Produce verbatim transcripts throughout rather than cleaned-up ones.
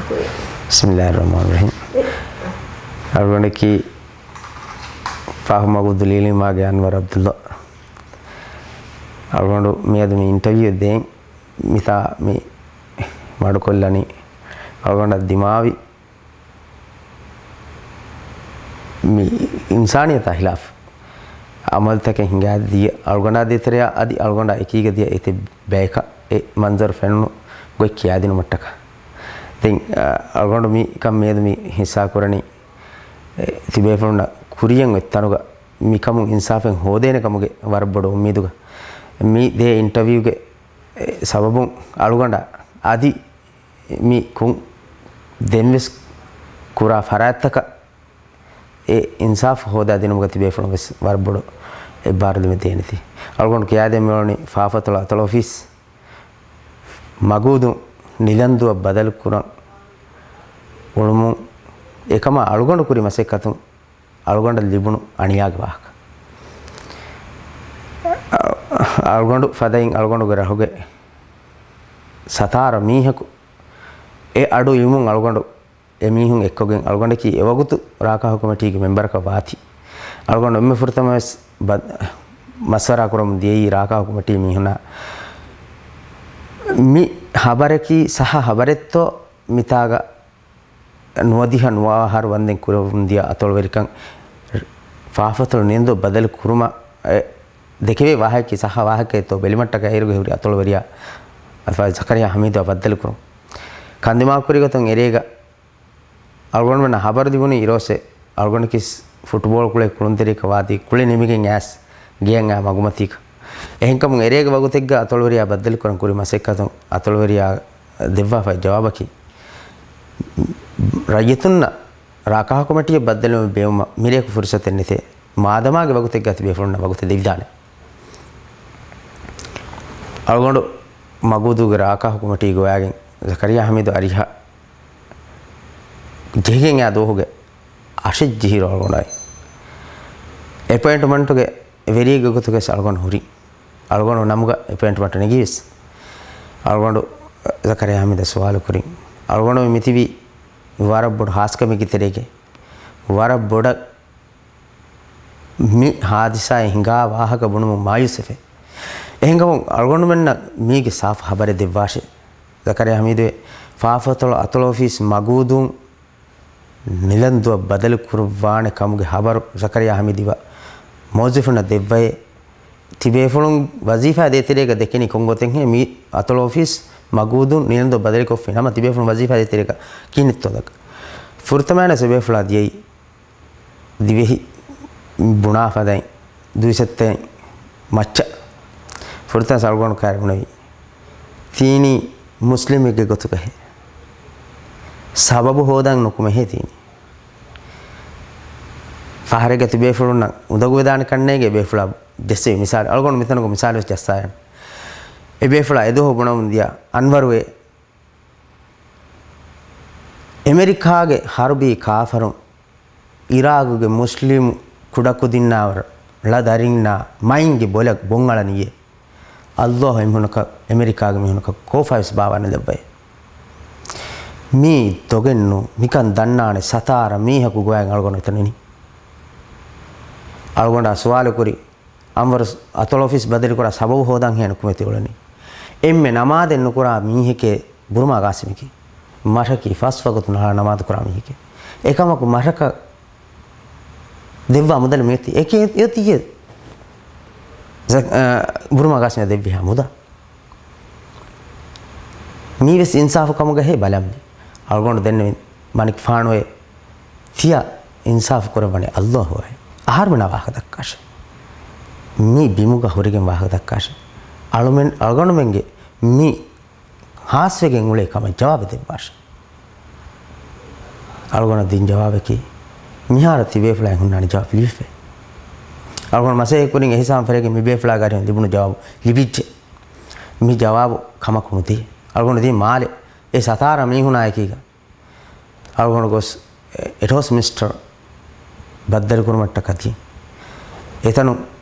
ބިސްމިއްލާހި ރަޙްމާނި ރަޙީމް. އަޅުގަނޑަކީ ފާހު މަގޫދޫ ލީލީމާގެ އަންވަރު ޢަބްދުﷲ. އަޅުގަނޑު މިއަދު މި އިންޓަވިއު ދޭން މިތާ މި މަޑުކޮށްލަނީ އަޅުގަނޑަށް ދިމާވި މި އިންސާނިއްޔަތާ ޚިލާފު ޢަމަލުތަކެއް ހިނގާ ދިޔަ އަޅުގަނޑާ ދޭތެރެއާ އަދި އަޅުގަނޑާ އެކީގަ ދިޔަ އެތި ބަޔަކަށް އެ މަންޒަރު ފެނުނު ގޮތް ކިޔާދިނުމަށްޓަކާ. ދެން، އަ، އަޅުގަނޑު މިކަން މިއަދު މި ހިއްސާ ކުރަނީ، އެ، ތިބޭފުޅުންނަށް ކުރިޔަށް އޮތް ތަނުގަ މިކަމުން އިންސާފެއް ހޯދޭނެ ކަމުގެ ވަރަށް ބޮޑު އުއްމީދުގަ މި ދޭ އިންޓަވިއުގެ، އެ، ސަބަބުން އަޅުގަނޑަށް އަދި މި ކޮން ދެންވެސް ކުރާ ފަރާތްތަކަށް އެ އިންސާފު ހޯދާ ދިނުމުގަ ތިބޭފުޅުން ވެސް ވަރަށް ބޮޑު އެއްބާރުލުމެއް ދޭނެތީ. އަޅުގަނޑު ކިޔާދޭން މިއުޅެނީ ފާފަތޮޅު އަތޮޅު އޮފީސް މަގޫދު ނިލަންދުއަށް ބަދަލު ކުރަން އުޅުމުން އެކަމާ އަޅުގަނޑު ކުރި މަސައްކަތުން އަޅުގަނޑަށް ލިބުނު އަނިޔާގެ ވާހަކަ. އަޅުގަނޑު ފަދައިން އަޅުގަނޑުގެ ރަހުގެ ސަތާރަ މީހަކު އެ އަޑު އިވުމުން އަޅުގަނޑު އެ މީހުން އެއްކޮށްގެން އަޅުގަނޑަކީ އެވަގުތު ރާކާހު ކޮމިޓީގެ މެމްބަރަކަށް ވާތީ. އަޅުގަނޑު އެންމެ ފުރަތަމަވެސް ބަ-، މަޝްވަރާ ކުރަމުން ދިޔައީ ރާކާހު ކޮމިޓީ މީހުންނާ މި ހަބަރަކީ ސައްހަ ހަބަރެއްތޯ މިތާގަ ނުވަދިހަ ނުވައަހަރު ވަންދެން ކުރެވެމުން ދިޔަ އަތޮޅުވެރިކަން ފާފަތޮޅު ނިލަންދު ބަދަލު ކުރުމަށް އެ ދެކެވޭ ވާހަކައަކީ ސައްހަ ވާހަކައެއްތޯ ބެލުމަށްޓަކާ އޭރުގެ ހުރި އަތޮޅުވެރިޔާ އަލްފާޟިލް ޒަކަރިޔާ ހަމީދުއަށް ބައްދަލުކުރުން. ކަންދިމާކުރި ގޮތުން އެރޭގަ އަޅުގަނޑުމެންނަށް ހަބަރު ލިބުނީ އިރޯސޭ އަޅުގަނޑަކީ ފުޓްބޯޅަ ކުޅޭ ކުޅުންތެރިޔަކަށް ވާތީ ކުޅެ ނިމިގެން އައިސް ގެޔަށް އައި މަގުމަތީގަ. އެހެންކަމުން އެރޭގެ ވަގުތެއްގަ އަތޮޅުވެރިޔާ ބައްދަލުކުރަން ކުރި މަސައްކަތުން އަތޮޅުވެރިޔާ ދެއްވާފައި ޖަވާބަކީ ރައްޔިތުންނަށް ރާކާހު ކޮމިޓީއަށް ބައްދަލުވުމަށް ބޭއްވުމަށް މިރެޔަކު ފުރުސަތެއް ނެތޭ. މާދަމާގެ ވަގުތެއްގަ ތިބޭފުޅުންނަށް ވަގުތެއް ލިބިދާނެ. އަޅުގަނޑު މަގޫދޫގެ ރާކާހު ކޮމިޓީ ގޮވައިގެން ޒަކަރިޔާ ހަމީދު އަރިހަށް ޖެހިގެން އާ ދުވަހުގެ އަށެއް ޖެހިއިރު އަޅުގަނޑާއި އެޕޮއިންޓްމަންޓުގެ ވެރިއެއްގެ ގޮތުގައި އަޅުގަނޑު ހުރި. އަޅުގަނޑު ނަމުގަ އެޕޮއިންޓްމަންޓް ނެގިވެސް އަޅުގަނޑު ޒަކަރިޔާ ހަމީދަށް ސުވާލު ކުރިން. އަޅުގަނޑު މިތިބީ ވަރަށް ބޮޑު ހާސްކަމެއްގެ ތެރޭގައި ވަރަށް ބޮޑަށް މި ހާދިސާއެއް ހިނގާ ވާހަކަ ބުނުމުން މާޔޫސްވެފަ. އެހެންކަމުން އަޅުގަނޑުމެންނަށް މީގެ ސާފު ހަބަރެއް ދެއްވާށޭ. ޒަކަރިޔާ ހަމީދުވެ ފާފަތޮޅު އަތޮޅު އޮފީސް މަގޫދޫން ނިލަންދުއަށް ބަދަލު ކުރުއްވާނެ ކަމުގެ ހަބަރު ޒަކަރިޔާ ހަމީދު އިވާ މުވައްޒަފުންނަށް ދެއްވައޭ. ތިބޭފުޅުން ވަޒީފާ ދޭތެރޭގަ ދެކެނީ ކޮން ގޮތެއްހޭ؟ މި އަތޮޅު އޮފީސް މަގޫދޫން ނިލަންދު ބަދަލުކޮށްފި ނަމަ ތިބޭފުޅުން ވަޒީފާ ދޭތެރޭގަ ކިހިނެއްތޯ ދައްކަ. ފުރަތަމައިނަސް ތިބޭފުޅާ ދިޔައީ ދިވެހި ބުނާ ފަދައިން ދުއިސައްތައިން މައްޗަށް ފުރަތަމަ އަޅުގަނޑު ކައިރި ބުނެވީ ތީނީ މުސްލިމެއްގެ ގޮތުގަހޭ. ސަބަބު ހޯދަން ނުކުމެހޭ ތީނީ. ފަހަރެއްގަ ތިބޭފުޅުންނަށް އުނދަގޫވެދާނެ ކަންނޭނގެ އެބޭފުޅާ ޖެއްސެވި މިސާލެއް. އަޅުގަނޑު މިތަނުގަ މިސާލު ވެސް ޖައްސާލަން. އެބޭފުޅާ އެދުވަހު ބުނަމުން ދިޔަ އަންވަރުއޭ އެމެރިކާގެ ހަރުބީ ކާފަރުން އިރާގުގެ މުސްލިމް ކުޑަކުދިންނާ ޅަ ދަރިންނާ މައިންގެ ބޮލަށް ބޮންއަޅަނީއޭ. އައްލާހު އެމީހުނަކަށް، އެމެރިކާގެ މީހުނަކަށް ކޯފާވެސް ބާވާ ނުލައްވައޭ. މީ ދޮގެއްނު، މިކަން ދަންނާނެ ސަތާރަ މީހަކު ގޮވައިގެން އަޅުގަނޑު އެތަނުން އިނީ. އަޅުގަނޑާ ސުވާލު ކުރި، އަންވަރު އަތޮޅު އޮފީސް ބަދަލުކުރާ ސަބަބު ހޯދަން ހޭ ނުކުމެތި އުޅެނީ. އެންމެ ނަމާދެއް ނުކުރާ މީހެކޭ ބުރުމާ ގާސިމަކީ. މަށަކީ ފަސް ވަގުތު ނަ-، ނަމާދު ކުރާ މީހެކޭ. އެކަމަކު މަށަކަށް ދެއްވާ މުދަލެއް މިއޮތީ. އެކޭ އޮތީ އެ ޒަ-، އަ، ބުރުމާ ގާސިމަށް ދެއްވިހާ މުދާ. މީވެސް އިންސާފު ކަމުގަ ހޭ ބަލަން މި. އަޅުގަނޑު ދެންނެވިން މަނިކުފާނުއޭ ތިޔަ އިންސާފު ކުރައްވަނީ އައްލާހުއޭ. އަހަރުމެންނާ ވާހަކަ ދައްކާށޭ. މި ބިމުގަ ހުރެގެން ވާހަކަ ދައްކާށޭ. އަޅުމެން، އަޅުގަނޑުމެންގެ މި ހާސްވެގެން އުޅޭ ކަމަށް ޖަވާބެއް ދެއްވާށޭ. އަޅުގަނޑަށް ދިން ޖަވާބަކީ، މިހާރު ތިބޭފުޅާއިން ހުންނާނެ ޖަވާބު ލިބިފަ. އަޅުގަނޑު މަސައްކަތް ކުރިން އެހިސާބުން ފެށިގެން މި ބޭފުޅާގެ އަރިހުން ލިބުނު ޖަވާބު ލިބިއްޖެ. މި ޖަވާބު ކަމަކު ނުދޭ. އަޅުގަނޑު ދިން މާލެ އެ ސަތާރަ މީހުނާ އެކީގަ އަޅުގަނޑު ގޮސް އެޓޯސް މިނިސްޓަރ ބައްދަލުކުރުމަށްޓަކާ ދިން. އެތަނު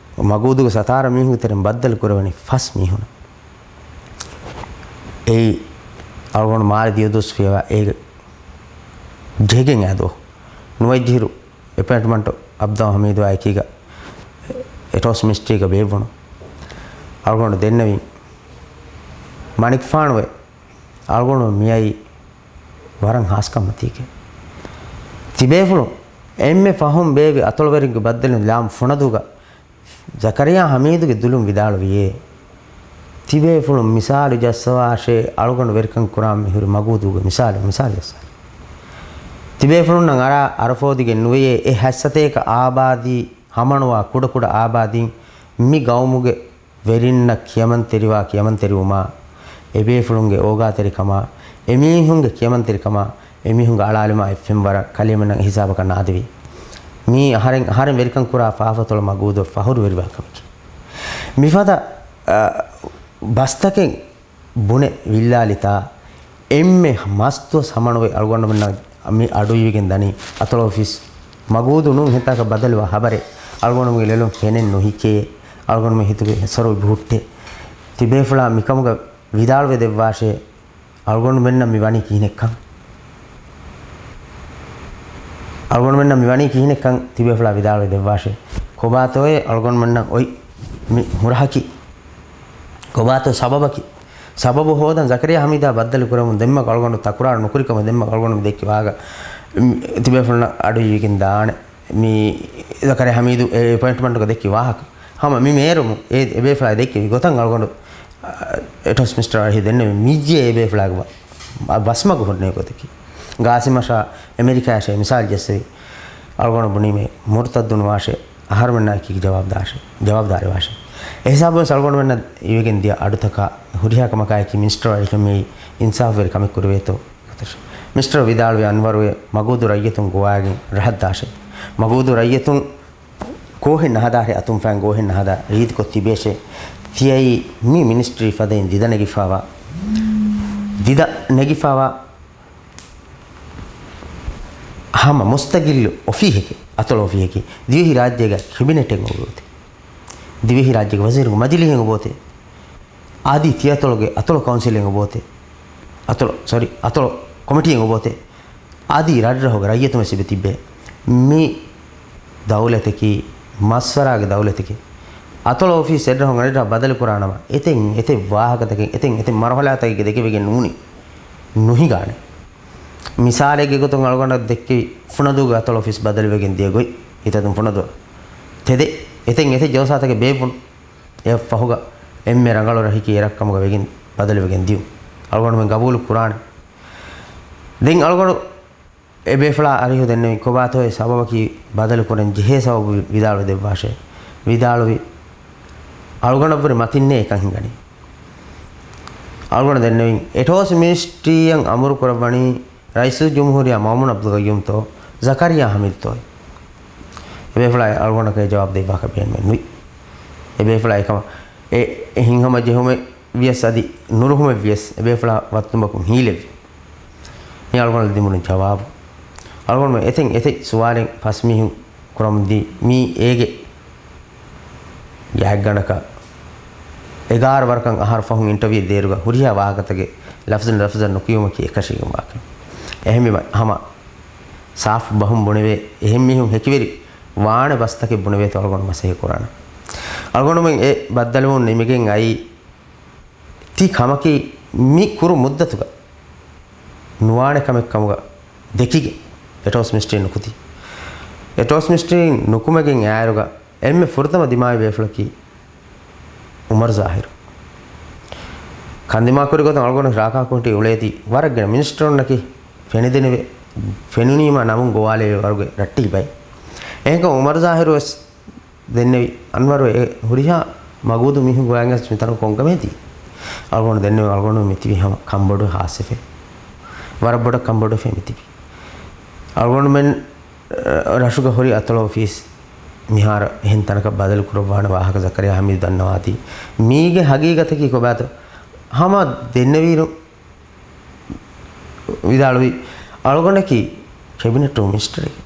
މަގޫދޫގެ ސަތާރަ މީހުންގެ ތެރެއިން ބައްދަލު ކުރެވެނީ ފަސް މީހުން. އެއީ އަޅުގަނޑު މާލެ ދިޔަ ދުވަސް ފިޔަވާ އޭގެ ޖެހިގެން އައި ދުވަހު ނުވައްޖެހިރު އެޕޮއިންޓްމަންޓު އަބްދާ ހަމީދުއާ އެކީގަ އެޓޯސް މިނިސްޓްރީގަ ބޭއްވުނު. އަޅުގަނޑު ދެންނެވިން މަނިކުފާނުވެ އަޅުގަނޑު މިއައީ ވަރަށް ހާސް ކަންމަތީގެ. ތިބޭފުޅުން އެންމެ ފަހުން ބޭއްވި އަތޮޅުވެރިންގެ ބައްދަލު ލާމް ފުނަދޫގަ ޒަކަރިޔާ ހަމީދުގެ ދުލުން ވިދާޅުވިއޭ، ތިބޭފުޅުން މިސާލު ޖައްސަވާށޭ، އަޅުގަނޑު ވެރިކަން ކުރާ މިހުރި މަގޫދޫގެ މިސާލު، މިސާލު ޖައްސާ. ތިބޭފުޅުންނަށް އަރާ އަރަފޯދިގެން ނުވެޔޭ، އެ ހަތްސަތޭކަ އާބާދީ ހަމަނުވާ ކުޑަކުޑަ އާބާދީން މި ގައުމުގެ ވެރިންނަށް ކިޔަމަންތެރިވާ ކިޔަމަންތެރިވުމާ، އެބޭފުޅުންގެ އޯގާތެރިކަމާ، އެމީހުންގެ ކިޔަމަންތެރިކަމާ، އެމީހުންގެ އަޅާލުމާ އެއްފެންވަރަށް ކަލޭމެންނަށް އެހިސާބަކަށް ނާދެވި. މީ އަހަރެން، އަހަރެން ވެރިކަން ކުރާ ފާފަތޮޅު މަގޫދު ފަހުރުވެރިވާ ކަމަކީ. މިފަދަ، އަ، ބަސްތަކެއް ބުނެ ވިއްލާލިތާ، އެންމެ މަސްދުވަސް ހަމަނުވެ އަޅުގަނޑުމެންނަށް މި އަޑުއިވިގެން ދަނީ އަތޮޅު އޮފީސް މަގޫދު ނޫން ހެންތާކަށް ބަދަލުވާ ހަބަރެއް. އަޅުގަނޑުމެންގެ ލޮލުން ފެނެއް ނުހިކޭ، އަޅުގަނޑުމެން ހިތުގެ ސޮރު ބުހުއްޓޭ. ތިބޭފުޅާ މިކަމުގަ ވިދާޅުވެ ދެއްވާށޭ، އަޅުގަނޑުމެންނަށް މި ވަނީ ކިހިނެއްކަން. އަޅުގަނޑުމެންނަށް މި ވަނީ ކިހިނެއްކަން ތިބޭފުޅާ ވިދާޅުވެ ދެއްވާށޭ. ކޮބާތޯއޭ އަޅުގަނޑުމެންނަށް އޮތް މި ހުރަހަކީ؟ ކޮބާތޯ ސަބަބަކީ؟ ސަބަބު ހޯދަން ޒަކަރިޔާ ހަމީދާ ބައްދަލު ކުރަމުން ދެންމަ އަޅުގަނޑު ތަކުރާރު ނުކުރިކަމަށް ދެންމަ އަޅުގަނޑު މި ދެއްކި ވާހަކަ، މި ތިބޭފުޅުންނަށް އަޑުއިވިގެން ދާނެ. މި ޒަކަރިޔާ ހަމީދު އެ އެޕޮއިންޓްމަންޓުގަ ދެއްކި ވާހަކަ. ހަމަ މި މޭރުމު އެ އެބޭފުޅާ ދެއްކެވި ގޮތަށް އަޅުގަނޑު، އަ، އެޓޯސް މިނިސްޓަރ އަހި ދެންނެވި މިއްޔޭ އެބޭފުޅާގެ ބަ-، ބަ-، ބަސްމަގު ހުންނެވި ގޮތަކީ. ގާސިމަށާ އެމެރިކާއަށޭ މިސާލް ޖެއްސެވި. އަޅުގަނޑު ބުނީމޭ މުރުތައްދުނުވާށޭ، އަހަރުމެންނާއެކީ ޖަވާބުދާށޭ، ޖަވާބުދާރިވާށޭ. އެހިސާބުން އަޅުގަނޑުމެންނަށް އިވެގެން ދިޔަ އަޑުތަކާ ހުރިހާ ކަމަކާއެކީ މިނިސްޓަރ އަޅިކަމީ އިންސާފުވެރި ކަމެއް ކުރެވޭތޯ. މިނިސްޓަރ ވިދާޅުވި އަންވަރުވެ މަގޫދު ރައްޔިތުން ގޮވާގެން ރަހައްދާށޭ. މަގޫދު ރައްޔިތުން ގޯހެއް ނަހަދާށޭ، އަތުން ފައިން ގޯހެއް ނަހަދާ ރީތިކޮށް ތިބޭށޭ. ތިޔައީ މި މިނިސްޓްރީ ފަދައިން ދިދަ ނެގިފާވާ، ދިދަ ނެގިފާވާ ހަމަ މުސްތަގިއްލު އޮފީހެކޭ، އަތޮޅު އޮފީހެކޭ. ދިވެހި ރާއްޖޭގަ ކެބިނެޓެއް އޮވޭތޭ. ދިވެހި ރާއްޖޭގެ ވަޒީރުންގެ މަޖިލީހެއް އޮވޭތޭ. އަދި ތި އަތޮޅުގެ އަތޮޅު ކައުންސިލެއް އޮވޭތޭ. އަތޮޅު، ސޮރީ، އަތޮޅު ކޮމިޓީއެއް އޮވޭތޭ. އަދި ރަށްރަށުގެ ރައްޔިތުން ވެސް ތިބޭ. މި ދައުލަތަކީ މަސްވަރާގެ ދައުލަތެކޭ. އަތޮޅު އޮފީސް އެއްރަށުން އަނެއްރަށް ބަދަލު ކުރާނަމަ، އެތެއް އެތެއް ވާހަކަތަކެއް، އެތެއް އެތެއް މަރުހަލާތަކެއްގެ ދެކެވިގެން ނޫނީ، ނުހިނގާނެ. މިސާލެއްގެ ގޮތުން އަޅުގަނޑަށް ދެއްކެވި ފުނަދޫގެ އަތޮޅު އޮފީސް ބަދަލުވެގެން ދިޔަ ގޮތް، އެތަދުން ފުނަދޫ ތެދެއް، އެތެއް އެތެއް ޖަލްސާތަކެއް ބޭއްވުނު. އެއަށް ފަހުގަ އެންމެ ރަނގަޅު ރަށަކީ އެރަށްކަމުގަ ވެގެން ބަދަލުވެގެން ދިޔުން. އަޅުގަނޑުމެން ގަބޫލު ކުރާނެ. ދެން އަޅުގަނޑު އެބޭފުޅާ އަރިހު ދެންނެވި ކޮބާތޯއޭ ސަބަބަކީ ބަދަލު ކުރަން ޖެހޭ ސަބަބު ވިދާޅުވެ ދެއްވާށޭ. ވިދާޅުވި އަޅުގަނޑަށްވުރެ މަތިންނޭ އެކަން ހިނގަނީ. އަޅުގަނޑު ދެންނެވިން އެޓޯސް މިނިސްޓްރީއަށް އަމުރު ކުރައްވަނީ ރައީސުލްޖުމްހޫރިއްޔާ މައުމޫން އަބްދުލް ގައްޔޫމްތޯ ޒަކަރިޔާ ހަމީދުތޯ؟ އެބޭފުޅާ އަޅުގަނޑަކަށް ޖަވާބު ދެއްވާކަށް ބޭނުމެއް ނުވި. އެބޭފުޅާ އެކަމަށް އެ، އެ ހިތްހަމަޖެހުމެއް ވިޔަސް އަދި ނުރުހުމެއް ވިޔަސް އެބޭފުޅާ ވައްތުންބަކުން ހީލެއްވި. މި އަޅުގަނޑު ދިނުނު ޖަވާބު. އަޅުގަނޑުމެން އެތެއް އެތެއް ސުވާލެއް ފަސް މީހުން ކުރަމުންދީ މީ އޭގެ ގާތްގަނޑަކަށް އެގާރަ ވަރަކަށް އަހަރު ފަހުން އިންޓަވިއު ދޭއިރުގަ ހުރިހާ ވާހަކަތަކެއް ލަފްޒުން ލަފްޒަށް ނުކިޔުމަކީ އެކަށީގެންވާކަން. އެހެންވީމަ ހަމަ ސާފު ބަހުން ބުނެވޭ، އެހެން މީހުން ހެކިވެރި ވާނެ ބަސްތަކެއް ބުނެވޭތޯ އަޅުގަނޑު މަސައްކަތް ކުރާނެ. އަޅުގަނޑުމެން އެ ބައްދަލުވުން ނިމިގެން އައީ ތި ކަމަކީ މި ކުރު މުއްދަތުގަ ނުވާނެ ކަމެއް ކަމުގަ ދެކިގެން އެޓޯސް މިނިސްޓްރީ ނުކުތީ. އެޓޯސް މިނިސްޓްރީ ނުކުމެގެން އާއިރުގަ އެންމެ ފުރަތަމަ ދިމާވި ބޭފުޅަކީ އުމަރު ޒާހިރު. ކަންދިމާކުރި ގޮތުން އަޅުގަނޑު ރާކާ ކޮމިޓީ އުޅޭތީ ވަރަށް ގިނަ މިނިސްޓަރުންނަކީ ފެނިދެނެވެ. ފެނުނީމަ ނަމުން ގޮވާލެވޭ ވަރުގެ ރައްޓެހި ބައެއް. އެހެންކަމުން އުމަރު ޒާހިރު ވެސް ދެންނެވި އަންވަރު އެ ހުރިހާ މަގޫދު މީހުން ގޮވައިގެން މިތަނުން ކޮންކަމެއް ދީ؟ އަޅުގަނޑު ދެންނެވި އަޅުގަނޑު މިތިބީ ހަމަ ކަންބޮޑުވެ ހާސްވެފަ. ވަރަށް ބޮޑަށް ކަންބޮޑުވެފަ މިތިބީ. އަޅުގަނޑުމެން، އަ، ރަށުގަ ހުރި އަތޮޅު އޮފީސް މިހާރު އެހެން ތަނަކަށް ބަދަލު ކުރައްވާނެ ވާހަކަ ޒަކަރިޔާ ހަމީދު ދަންނަވާތީ. މީގެ ހަގީގަތަކީ ކޮބާތޯ؟ ހަމަ ދެންނެވިއިރު ވިދާޅުވި އަޅުގަނޑަކީ ކެބިނެޓު މިނިސްޓަރެކޭ.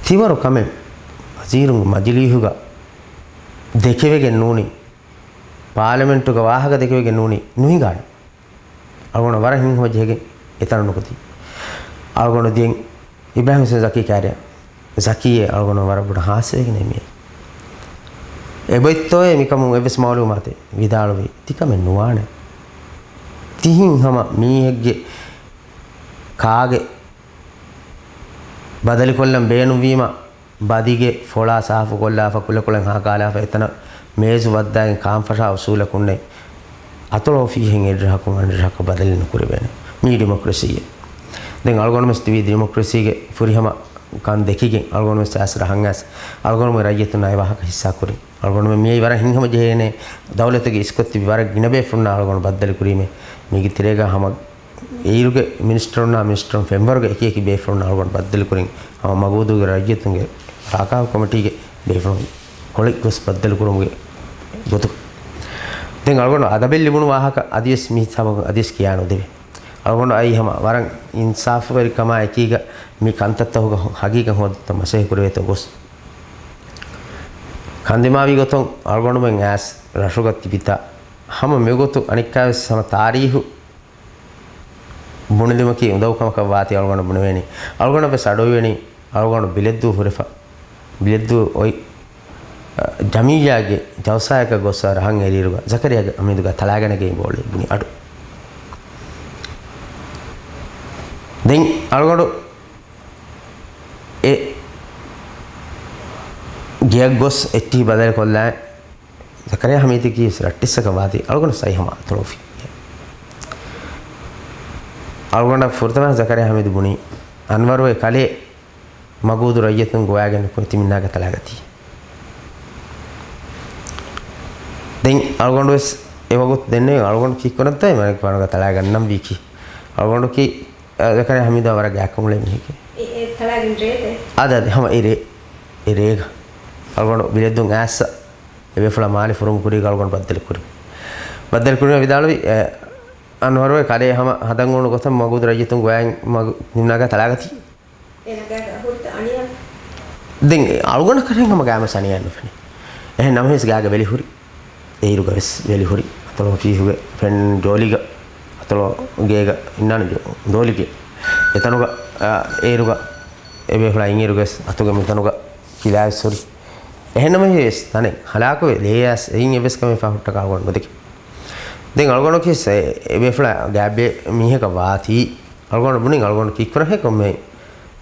ތިވަރު ކަމެއް ވަޒީރުންގެ މަޖިލީހުގަ ދެކެވެގެން ނޫނީ، ޕާލަމެންޓުގަ ވާހަކަ ދެކެވެގެން ނޫނީ، ނުހިނގާނެ. އަޅުގަނޑަށް ވަރަށް ހިތްހަމަޖެހިގެން އެތަނަށް ނުކުތީ. އަޅުގަނޑު ދިޔައިން އިބްރާހިމް ހުސެން ޒަކީ ކާރިޔާ. ޒަކީއޭ އަޅުގަނޑު ވަރަށް ބޮޑަށް ހާސްވެގެން މިއީ. އެބައޮތްތޯއޭ މިކަމުން އެއްވެސް މައުލޫމާތެއް ވިދާޅުވީ؟ ތިކަމެއް ނުވާނެ. ތިހިން ހަމަ މީހެއްގެ ކާގެ ބަދަލުކޮށްލަން ބޭނުންވީމަ، ބަދިގެ ފޮޅާ ސާފުކޮށްލާފަ، ކުލަކުޅެން ހައްކާލާފަ، އެތަނަށް މޭޒު ވައްދާގެން ކާންފަށާ އުސޫލަކުންނެއް އަތޮޅު އޮފީހެއް އެއްރަށަކުން އަނެއްރަށަކަށް ބަދަލެއް ނުކުރެވޭނެ. މީ ޑިމޮކްރަސީއެއް. ދެން އަޅުގަނޑުމެސް ތިބީ ޑިމޮކްރަސީގެ ފުރިހަމަ ކަން ދެކިގެން، އަޅުގަނޑުމެސް އައިސް ރަހަން އައިސް އަޅުގަނޑުމެ ރައްޔިތުންނާ އެ ވާހަކަ ހިއްސާ ކުރިން. އަޅުގަނޑުމެ މިއީ ވަރަށް ހިތްހަމަ ޖެހޭނެ ދައުލަތުގެ އިސްކޮށް ތިބި ވަރަށް ގިނަ ބޭފުޅުންނާ އަޅުގަނޑު ބައްދަލު ކުރީމޭ. މީގެ ތެރޭގަ ހަމަ އޭރުގެ މިނިސްޓަރުންނާ މިނިސްޓަރުން ފެންވަރުގެ އެކި އެކި ބޭފުޅުންނާ އަޅުގަނޑު ބައްދަލުކުރިން ހަމަ މަގޫދޫގެ ރައްޔިތުންގެ ރާކާ ކޮމިޓީގެ ބޭފުޅުން ކޮޅެއް ގޮސް ބައްދަލުކުރުމުގެ ގޮތު. ދެން އަޅުގަނޑު އަދަބެއް ލިބުނު ވާހަކަ އަދިވެސް މި ހިސާބަކުން އަދިވެސް ކިޔާ ނުދެވޭ. އަޅުގަނޑު އައީ ހަމަ ވަރަށް އިންސާފުވެރިކަމާ އެކީގަ މި ކަންތައްތަކުގަ ހަގީގަތް ހޯދަން މަސައްކަތް ކުރެވޭތޯ ގޮސް. ކަންދިމާވި ގޮތުން އަޅުގަނޑުމެން އައިސް ރަށުގަ ތިބިތާ ހަމަ މިގޮތު އަނެއްކާވެސް ހަމަ ތާރީހު ބުނެލުމަކީ އުނދަގޫ ކަމަކަށް ވާތީ އަޅުގަނޑު ބުނެވޭނީ. އަޅުގަނޑަށް ވެސް އަޑުއިވެނީ އަޅުގަނޑު ބިލެއްދޫ ހުރެފަ، ބިލެއްދޫ އޮތް، އަ، ޖަމިއްޔާގެ ޖަލްސާއަކަށް ގޮސް ރަހަން އެރިއިރުގަ ޒަކަރިޔާ އަމީދުގަ ތަޅާގަނެގެން ބޯޅަ ބުނި އަޑު. ދެން އަޅުގަނޑު އެ ގެޔަށް ގޮސް އެއްޗިހި ބަދަލުކޮށްލާ ޒަކަރިޔާ ހަމީދަކީ ވެސް ރައްޓެއްސަކަށް ވާތީ އަޅުގަނޑު ސައި ހަމަ އަތޮޅު އޮފީހެއް. އަޅުގަނޑަށް ފުރަތަމަ ޒަކަރިޔާ ހަމީދު ބުނީ، އަންވަރު އެ ކަލޭ މަގޫދު ރައްޔިތުން ގޮވާގެން ނުކުމެ ތިމިންނާގެ ތަޅާގަތީ. ދެން އަޅުގަނޑު ވެސް އެވަގުތު ދެންނެވި އަޅުގަނޑު ކީއްކުރަންތޯ މަނިކުފާނުގެ ތަޅާގަންނަން ވީކީ. އަޅުގަނޑު ކީ، އަ، ޒަކަރިޔާ ހަމީދާ ވަރަށް ގާތްކަން އުޅޭ މީހެކޭ. އެ، އެ ތަޅާގެން ރޭތެ؟ އާދެ، އާދެ، ހަމަ އެ ރޭ، އެ ރޭގަ. އަޅުގަނޑު ބިލެއްދުން އައިސް އެ ބޭފުޅާ މާލެ ފުރުމު ކުރީގަ އަޅުގަނޑު ބައްދަލު ކުރި. ބައްދަލު ކުރީމަ ވިދާޅުވި، އެ، އަންވަރު އެ ކަލޭ ހަމަ ހަދަން އުޅުނު ގޮތަށް މަގޫދު ރައްޔިތުން ގޮވައިން މަގު ތިމިންނާގެ ތަޅާގަތީ. އޭނާގެ ހުރިތަ އަނިޔާ؟ ދެން އަޅުގަނޑަށް ކަން ހަމަ ގާމެސް އަނިޔާ ނުފެނޭ. އެހެން ނަމަވެސް ގާގަ ވެލި ހުރި. އޭރުގަ ވެސް ވެލި ހުރި. އަތޮޅު އޮފީހުގެ ފެން ޖޯލީގަ، އަތޮޅު ގޭގަ އިންނާނެ ޖޯ-، ދޯލިގެ. އެތަނުގަ، އާ، އޭރުގަ އެ ބޭފުޅާ އިންއިރުގަ ވެސް އަތުގެ މިތަނުގަ ކިލާ ވެސް ހުރި. އެހެން ނަމަވެސް ތަނެއް ހަލާކުވެ ލޭޔާސް އެއިން އެއްވެސް ކަމެއް ފާހުއްޓަކަށް އަޅުގަނޑު ނުދެކެ. ދެން އަޅުގަނޑަކީ ސެ-، އެ ބޭފުޅާ ގާތް ބޭ މީހަކަށް ވާތީ. އަޅުގަނޑު ބުނިން އަޅުގަނޑު ކީއްކުރަންހޭ ކޮންމެ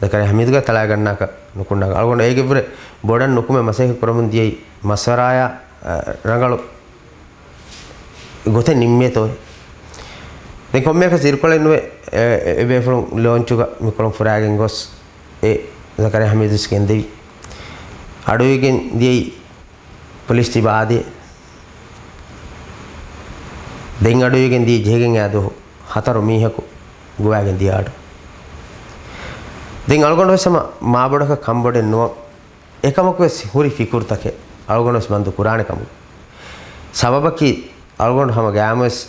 ޒަކަރިޔާ ހަމީދުގެ ތަޅާގަންނާކަށް ނުކުންނާކަށް. އަޅުގަނޑު އޭގެ ވުރެ ބޮޑަށް ނުކުމެ މަސައްކަތް ކުރަމުން ދިޔައީ މަސްވަރާޔާ، އަ، ރަނގަޅު ގޮތެއް ނިންމޭތޯ. ދެން ކޮންމެއަކަސް އިރުކޮޅެއް ނުވެ، އެ، އެ ބޭފުޅުން ލޯންޗުގަ މިކޮޅުން ފުރާގެން ގޮސް އެ ޒަކަރިޔާ ހަމީދު ވެސް ގެންދެވި. އަޑުއިވިގެން ދިޔައީ ޕޮލިސް ތިބާ އާދޭ. ދެން އަޑުއިވިގެން ދިޔަ ޖެހިގެން އާ ދުވަހު ހަތަރު މީހަކު ގޮވާގެން ދިޔަ އަޑު. ދެން އަޅުގަނޑު ވެސް ހަމަ މާބޮޑަކަށް ކަންބޮޑެއް ނުވަން. އެކަމަކު ވެސް ހުރި ފިކުރުތަކެއް އަޅުގަނޑު ވެސް ބަންދު ކުރާނެ ކަމުގެ ސަބަބަކީ، އަޅުގަނޑު ހަމަ ގައިމުވެސް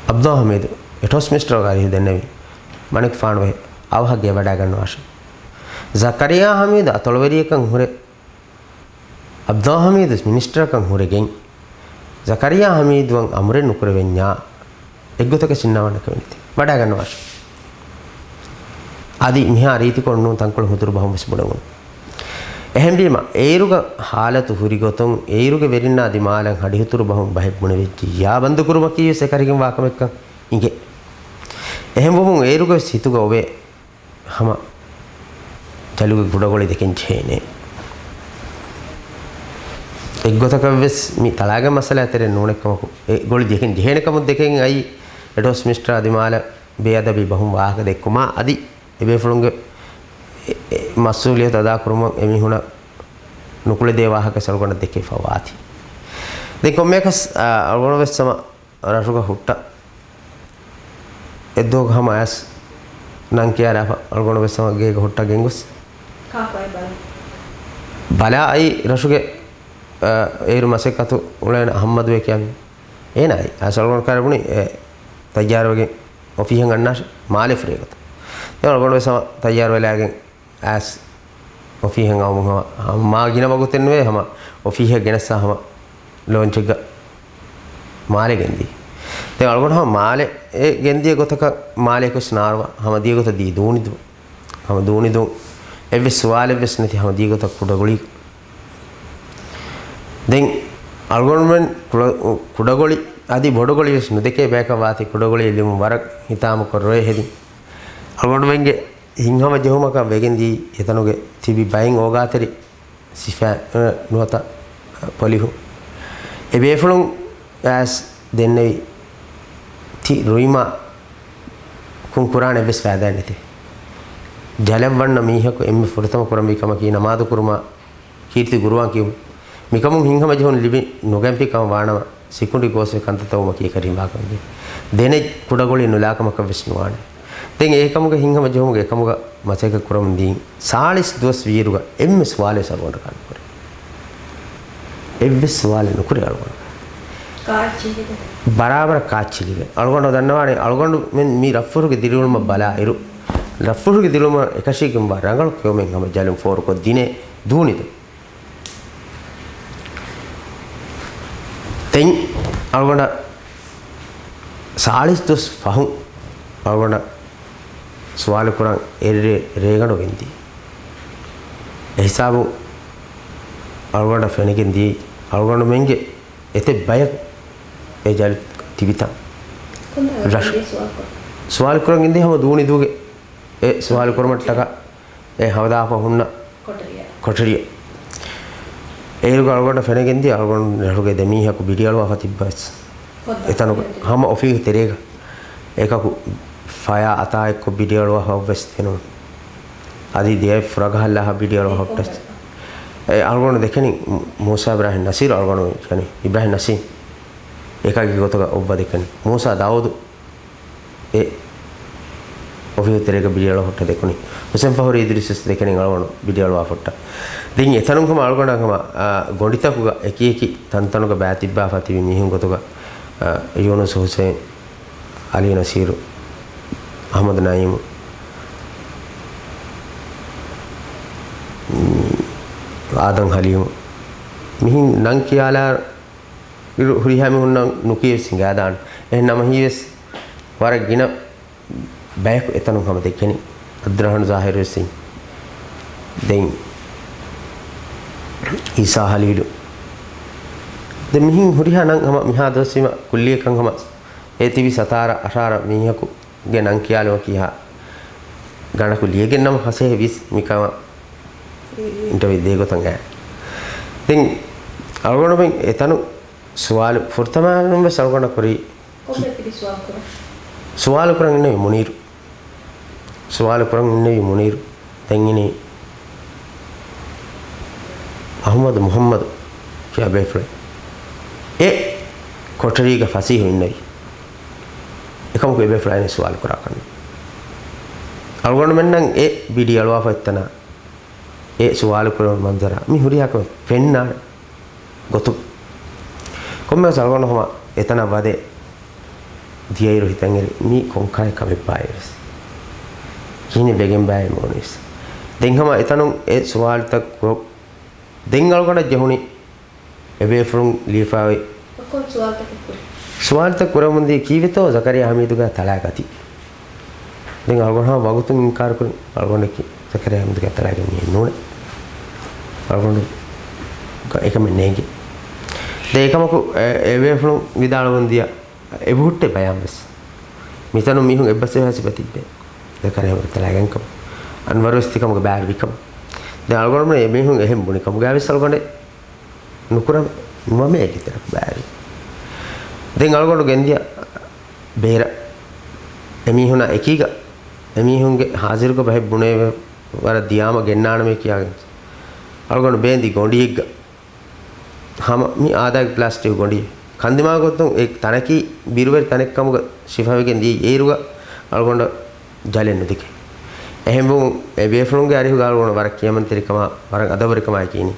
އަބްދުﷲ ހަމީދު އެޓޯސް މިނިސްޓަރ އަރިހު ދެންނެވި މަނިކުފާނުވެ އަވަހަށް ގެ ވަޑައިގަންނަވާށޭ. ޒަކަރިޔާ ހަމީދު އަތޮޅުވެރިއަކަށް ހުރެ، އަބްދުﷲ ހަމީދު ވެސް މިނިސްޓަރަކަށް ހުރެގެން، ޒަކަރިޔާ ހަމީދުއަށް އަމުރެއް ނުކުރެވެންޏާ، އެއްގޮތަކަށް ސިންނާވަންނަކަމެންތި ވަޑައިގަންނަވާށޭ. އަދި މިހާ ރީތިކޮށް ނޫން ތަންކޮޅު ހުދުރު ބަހުން ވެސް ބުނެވުނު. އެހެންވީމަ، އޭރުގަ ހާލަތު ހުރިގޮތުން، އޭރުގެ ވެރިންނާ ދިމާލަށް ހަޑިހުތުރު ބަހުން ބަހެއް ބުނެވިއްޖިއްޔާ ބަންދުކުރުމަކީ ވެސް އެކަރިގެން ވާކަމެއްކަން އިނގޭ. އެހެންވުމުން އޭރުގަ ވެސް ހިތުގަ އޮވޭ ހަމަ ޖަލުގެ ގުޑަގޮޅި ދެކެން ޖެހޭނެ. އެއްގޮތަކަށް ވެސް މި ތަޅާގެ މައްސަލައާ ތެރެއިން ނޫނެއްކަމަކު، އެ ގޮޅި ދެކެން ޖެހޭނެ ކަމުން ދެކެން އައީ އެޓޯސް މިނިސްޓަރ އަދި މާލަ ބޭއަދަބީ ބަހުން ވާހަކަ ދެއްކުމާ އަދި އެބޭފުޅުންގެ އެ، އެ، މަސްއޫލިއްޔަތު އަދާކުރުމަށް އެމީހުނަށް ނުކުޅެދޭ ވާހަކަ އަޅުގަނޑަށް ދެކެފަ ވާތީ. ދެން ކޮންމެއަކަސް، އަ، އަޅުގަނޑު ވެސް ހަމަ ރަށުގަ ހުއްޓަ އެއްދުވަހު ހަމަ އައިސް ނަން ކިޔާލާފަ އަޅުގަނޑު ވެސް ހަމަ ގޭގަ ހުއްޓަ ގެންގޮސް. ކާކު އައި ބަލަ؟ ބަލާ އައި ރަށުގެ، އަ، އޭރު މަސައްކަތު އުޅޭނެ އަހައްމަދު ވޭ ކިޔާ މީހުން. އޭނާ އައި. އައިސް އަޅުގަނޑު ކާރި ބުނި، އެ، ތައްޔާރުވެގެން އޮފީހަށް އަންނާށޭ މާލެ ފުރޭގޮތަށް. ދެން އަޅުގަނޑު ވެސް ހަމަ ތައްޔާރު ވެލާގެން އައިސް އޮފީހަށް އައުމުން ހަމަ، ހަމަ މާ ގިނަ ވަގުތެއް ނުވޭ ހަމަ އޮފީހަށް ގެނެއްސާ ހަމަ ލޯންޗެއްގަ މާލެ ގެންދި. ދެން އަޅުގަނޑު ހަމަ މާލެ ގެންދިޔަ ގޮތަކަށް މާލެއަކުވެސް ނާރުވާ ހަމަ ދިޔަ ގޮތަށް ދީ ދޫނިދު. ހަމަ ދޫނިދުން އެއްވެސް ސުވާލެއްވެސް ނެތި ހަމަ ދިޔަ ގޮތަށް ކުޑަގުޅީ. ދެން އަޅުގަނޑުމެން ކުޑަ-، ކުޑަގޮޅި އަދި ބޮޑުގޮޅިވެސް ނުދެކޭ ބަޔަކަށް ވާތީ ކުޑަގޮޅި ލިބުން ވަރަށް ހިތާމަކޮށް ރޮއެ ހެދިން. އަޅުގަނޑުމެންގެ ހިތްހަމަޖެހުމަކަށް ވެގެން ދިޔައީ އެތަނުގެ ތިބި ބައެއް އޯގާތެރި ސިފަ، އަ، ނުވަތަ ޕޮލިހު. އެ ބޭފުޅުން އައިސް ދެންނެވި ތި ރުއިމާ ކުން ކުރާނެ އެއްވެސް ފައިދާއެއް ނެތޭ. ޖަލަށް ވަންނަ މީހަކު އެންމެ ފުރަތަމަ ކުރަންވީ ކަމަކީ ނަމާދު ކުރުމާ ކީރިތި ގުރުއާން ކިޔުން. މިކަމުން ހިތްހަމަޖެހުން ލިބި ނުގެންފި ކަމަށް ވާނަމަ، ސިކުނޑި ގޯސްވެ ކަންތައްތައް ވުމަކީ އެކަށީ ވާކަމެކޭ. ދެނެއް ކުޑަގޮޅި ނުލާކަމަކަށް ވެސް ނުވާނެ. ދެން އެކަމުގެ ހިތްހަމަޖެހުމުގެ އެކަމުގަ މަސައްކަތް ކުރަމުން ދީން ސާޅީސް ދުވަސް ވީއިރުގަ އެންމެ ސުވާލެއް އަޅުގަނޑަކަށް ނުކުރޭ. އެއްވެސް ސުވާލެއް ނުކުރޭ އަޅުގަނޑު. ކާއެއްޗެއް ހިތުން؟ ބަރާބަރަށް ކާއެއްޗެއް ލިބޭ. އަޅުގަނޑު ދަންނަވާނެ، އަޅުގަނޑުމެން މި ރަށްފުށުގެ ދިރިއުޅުމަށް ބަލާ އިރު، ރަށްފުށުގެ ދިރިއުޅުމަށް އެކަށީގެންވާ ރަނގަޅު ކެއުމެއް ހަމަ ޖަލުން ފޯރުކޮށް ދިނޭ ދޫނިދު. ދެން އަޅުގަނޑަށް ސާޅީސް ދުވަސް ފަހުން އަޅުގަނޑަށް ސުވާލު ކުރަން އެއްރޭ ރޭގަނޑު ގެންދިޔަ. އެހިސާބުން އަޅުގަނޑަށް ފެނިގެން ދިޔައީ އަޅުގަނޑުމެންގެ އެތައް ބަޔަކު އެ ޖަލު ތިބިތަން. ކޮންތާ ރަށް-، ގެންދިޔަ ސުވާލު ކުރަން؟ ސުވާލު ކުރަން ގެންދިޔަ ހަމަ ދޫނިދޫގެ އެ ސުވާލު ކުރުމަށްޓަކާ އެ ހަމަ ދާފަ ހުންނަ ކޮޓަރިއަށް. ކޮޓަރިއަށް. އޭރުގަ އަޅުގަނޑަށް ފެނިގެންދިޔަ އަޅުގަނޑު ރަށުގެ ދެމީހަކު ބިޑިއަޅުވާފަ ތިއްބަސް. އެތަނުގަ ހަމަ އޮފީހު ތެރޭގަ އެކަކު ފަޔާ އަތާއެއްކޮށް ބިޑިއަޅުވާފަ އޮއްވެސް ފެނުނު. އަދި ދެއަތް ފުރަގަހަށްލާފަ ބިޑިއަޅުވާފަ ހުއްޓަސް. އެ އަޅުގަނޑު ދެކެނީ މޫސާ އިބްރާހިމް ނަސީރު އަޅުގަނޑު ދެކެނީ އިބްރާހިމް ނަސީމް. އެކަކީ ގޮތުގަ އޮއްވަ ދެކެނީ. މޫސާ ދާއޫދު އެ އޮފީހު ތެރޭގަ ބިޑިއަޅު ހުއްޓަ ދެކުނީ. ހުސެން ފަހުރީ އިދްރީސް ވެސް ދެކެނީ އަޅުގަނޑު ބިޑިއަޅުވާ ހުއްޓަ. ދެން އެތަނުން ހަމަ އަޅުގަނޑަށް ހަމަ، އާ، ގޮނޑިތަކުގަ އެކި އެކި ތަންތަނުގަ ބައިތިއްބާފަ ތިބި މީހުން ގޮތުގަ، އާ، ޔޫނުސް ހުސެން، އަލީ ނަސީރު، އަހްމަދު ނައީމު، އާދަމް ހަލީމު، މިހިން ނަން ކިޔާލާ އިރު ހުރިހާ މީހުންނަށް ނުކިޔެވި ސިނގާދާނެ. އެހެން ނަމަ ހީވެސް ވަރަށް ގިނަ ބަޔަކު އެތަނުން ހަމަ ދެކެނީ. އަބްދުއްރަހްމާން ޒާހިރު ވެސް އިން. ދެން އީސާ ހަލީލު. ދެން މިހިން ހުރިހާ ނަން ހަމަ މިހާ ދުވަސްވީމަ ކުއްލިއަކަށް ހަމަ އެ ތިބި ސަތާރަ އަށާރަ މީހަކު ގެ ނަން ކިޔާލުމަކީ ހާ ގަނޑަކު ލިޔެގެން ނަމަ ހަސޭހެ ވީސް މިކަމަށް އިންޓަވިއު ދޭ ގޮތަށް އައި. ދެން އަޅުގަނޑުމެން އެތަނު ސުވާލު ފުރަތަމަ ވެސް އަޅުގަނޑަށް ކުރީ ކޮންމެ ތިބި ސުވާލު ކުރަން؟ ސުވާލު ކުރަން އިންނެވި މުނީރު. ސުވާލު ކުރަން އިންނެވި މުނީރު. ދެން އިނީ އަހުމަދު މުހައްމަދު ކިޔާ ބޭފުޅެއް. އެ ކޮޓަރީގަ ފަސީހު އިންނެވި. އެކަމަކު އެ ބޭފުޅާ އިނީ ސުވާލު ކުރާކަށް. އަޅުގަނޑުމެންނަށް އެ ބިޑި އަޅުވާފަ އޮތްތަނާ އެ ސުވާލު ކުރެވުނު މަންޒަރާ މި ހުރިހާ ކަމެއް ފެންނާނެ ގޮތުން. ކޮންމެވެސް އަޅުގަނޑު ހަމަ އެތަނަށް ވަދެ ދިޔައިރު ހިތަށް އެރި މީ ކޮންކަހަލަ ކަމެއްބާއޭ ވެސް. ކިހިނެއް ވެގެންބާއޭ މޯނިވެސް. ދެން ހަމަ އެތަނުން އެ ސުވާލުތައް ކުރޮ-، ދެން އަޅުގަނޑަށް ޖެހުނީ އެބޭފުޅުން ލިޔެފައި އޮތް ކޮން ސުވާލުތަކެއް ކުރި؟ ސުވާލުތައް ކުރެވެމުންދީ ކީއްވެތޯ ޒަކަރިޔާ ހަމީދުގެ ތަޅާ ގަތީ. ދެން އަޅުގަނޑު ހަމަ ވަގުތުން އިންކާރު ކުރި. އަޅުގަނޑަކީ ޒަކަރިޔާ ހަމީދުގެ ތަޅާގެ މީހެއް ނޫނޭ. އަޅުގަނޑު އެކަމެއް ނޭނގެ. ދެން އެކަމަކު އެ-، އެބޭފުޅުން ވިދާޅުވަން ދިޔަ އެބަހުއްޓޭ ބަޔާން ވެސް. މިތަނުން މީހުން އެއްބަސްވެފަ ސިފަ ތިއްބޭ. ޒަކަރިޔާ ހަމީދު ތަޅާގެން ކަމަށް. އަންވަރު ވެސް ތިކަމުގެ ބައިވެރި ކަމަށް. ދެން އަޅުގަނޑުމެން އެމީހުން އެހެން ބުނި ކަމުގައި ވެސް އަޅުގަނޑެއް ނުކުރަން ނުވަމޭ އެކިތެރެކު ބައިވެރި. ދެން އަޅުގަނޑު ގެންދިޔަ ބޭރަށް އެމީހުނާ އެކީގަ އެމީހުންގެ ހާޒިރުގަ ބަހެއް ބުނޭ ވަރަށް ދިޔާމަ ގެންނާނަމޭ ކިޔާގެން އަޅުގަނޑު ބޭންދި ގޮނޑިއެއްގަ ހަމަ މި އާދައިގެ ޕްލާސްޓިކް ގޮނޑި ކަންދިމާ ގޮތުން އެ ތަނަކީ ބިރުވެރި ތަނެއް ކަމުގަ ޝިފާވެގެން ދިޔައީ އޭރުގަ އަޅުގަނޑަށް ޖަލެއް ނުދެކެ. އެހެންވުމުން އެ ބޭފުޅުންގެ އަރިހުގަ އަޅުގަނޑު ވަރަށް ކިޔަމަންތެރިކަމާ ވަރަށް އަދަބުވެރިކަމާއި ކިޔަނީ.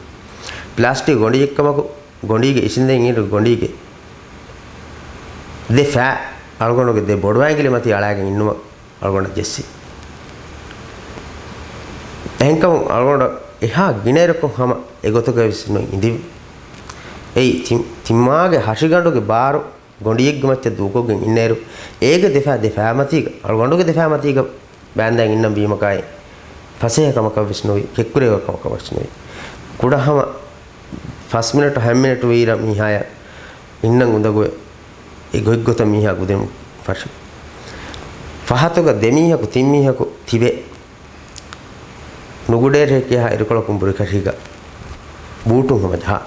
ޕްލާސްޓިކް ގޮނޑިއެއްކަމަކު ގޮނޑީގެ އިށިނދެން އިރު ގޮނޑީގެ ދެ ފައި އަޅުގަނޑުގެ ދެ ބޮޑު އަނގިލި މަތީ އަޅާގެން އިންނުމަށް އަޅުގަނޑަށް ޖެއްސި. އެހެންކަމުން އަޅުގަނޑަށް އެހާ ގިނައިރަކު ހަމަ އެގޮތުގައި ވެސް ނު އިނދިވި. އެއީ ތި-، ތިމާގެ ހަށިގަނޑުގެ ބާރު ގޮނޑިއެއްގެ މައްޗަށް ދޫކޮށްގެން އިންނައިރު، އޭގެ ދެފާ ދެފާމަތީގަ، އަޅުގަނޑުގެ ދެފާމަތީގަ ބާންދާން އިންނަން ވީމަކާއި، ފަސޭހަ ކަމަކަށް ވެސް ނުވި، ކެތްކުރެވޭ ކަމަކަށް ވެސް ނުވި. ކުޑަ ހަމަ ފަސް މިނެޓު ހަތް މިނެޓު ވީރަ މީހާޔަށް އިންނަން އުނދަގުވެ، އެ ގޮތްގޮތަށް މީހާ ގުދެން ފަށި. ފަހަތުގަ ދެ މީހަކު ތިން މީހަކު ތިބެ، ނުގުޑޭރޭ ކިޔާ އިރުކޮޅަކުން ބުރިކަށީގަ ބޫޓުން ހަމަ ޖަހާ.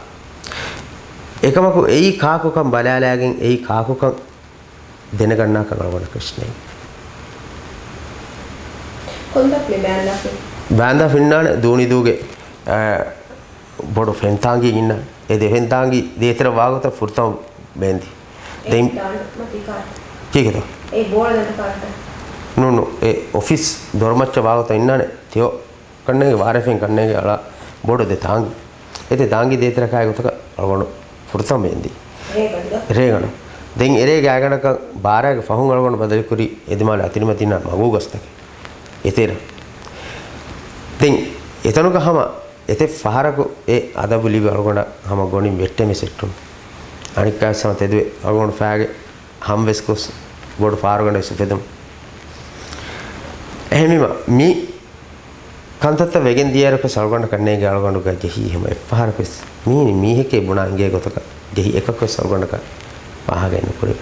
އެކަމަކު އެއީ ކާކުކަން ބަލާލާގެން އެއީ ކާކުކަން ދެނެގަންނާކަށް އަޅުގަނޑަކަށް ނެތް. ކޮންތާކު މި ބާންދާ ފި-؟ ބާންދާ ފިންނާނެ ދޫނިދޫގެ، އާ، ބޮޑު ފެންތާނގީ އިންނާނެ. އެ ދެ ފެންތާނގީ ދޭތެރެ ވާގޮތަށް ފުރަތަމަ ބޭންދި. ދެން ކީކޭތޯ؟ އެ ބޯޅަ ދަނޑު ކާރުތަ؟ ނޫން، ނޫން. އެ އޮފީސް ދޮރުމައްޗަށް ވާގޮތަށް އިންނާނެ ތިޔޯ ކަންނޭނގެ ވާރޭފެން ކަންނޭނގެ އަޅާ ބޮޑު ދެ ތާނގީ. އެ ދެ ތާނގީ ދޭތެރެ ކާގެ ގޮތަކަށް އަޅުގަނޑު ފުރަތަމަ ބޭންދި. ރޭގަނޑު. ރޭގަނޑު. ދެން އެރޭ ގާތްގަނޑަކަށް ބާރާގެ ފަހުން އަޅުގަނޑު ބަދަލުކުރީ އެދިމާލު އަތިރިމަތިންނާ މަގޫ ގަސްތަކެއް. އެތެރެ. ދެން އެތަނުގަ ހަމަ އެތެއް ފަހަރަކު އެ އަދަބު ލިބި އަޅުގަނޑަށް ހަމަ ގޮނޑިން ވެއްޓެމި ސެއްޓުން. އަނެއްކާވެސް ހަމަ ތެދުވެ އަޅުގަނޑު ފާގެ ހަމަވެސް ގޮސް ބޮޑު ފާރުގަނޑެއް ސުފެދުން. އެހެންވީމަ މި ކަންތައްތައް ވެގެން ދިޔައިރު ކޮސް އަޅުގަނޑަކަށް ނޭނގެ އަޅުގަނޑުގަ ޖެހީ ހަމަ އެއްފަހަރަކުވެސް މީނި މީހެކޭ ބުނާ އިނގޭ ގޮތަކަށް ޖެހި އެކަކުވެސް އަޅުގަނޑަކަށް ފާހަގައެއް ނުކުރެވި.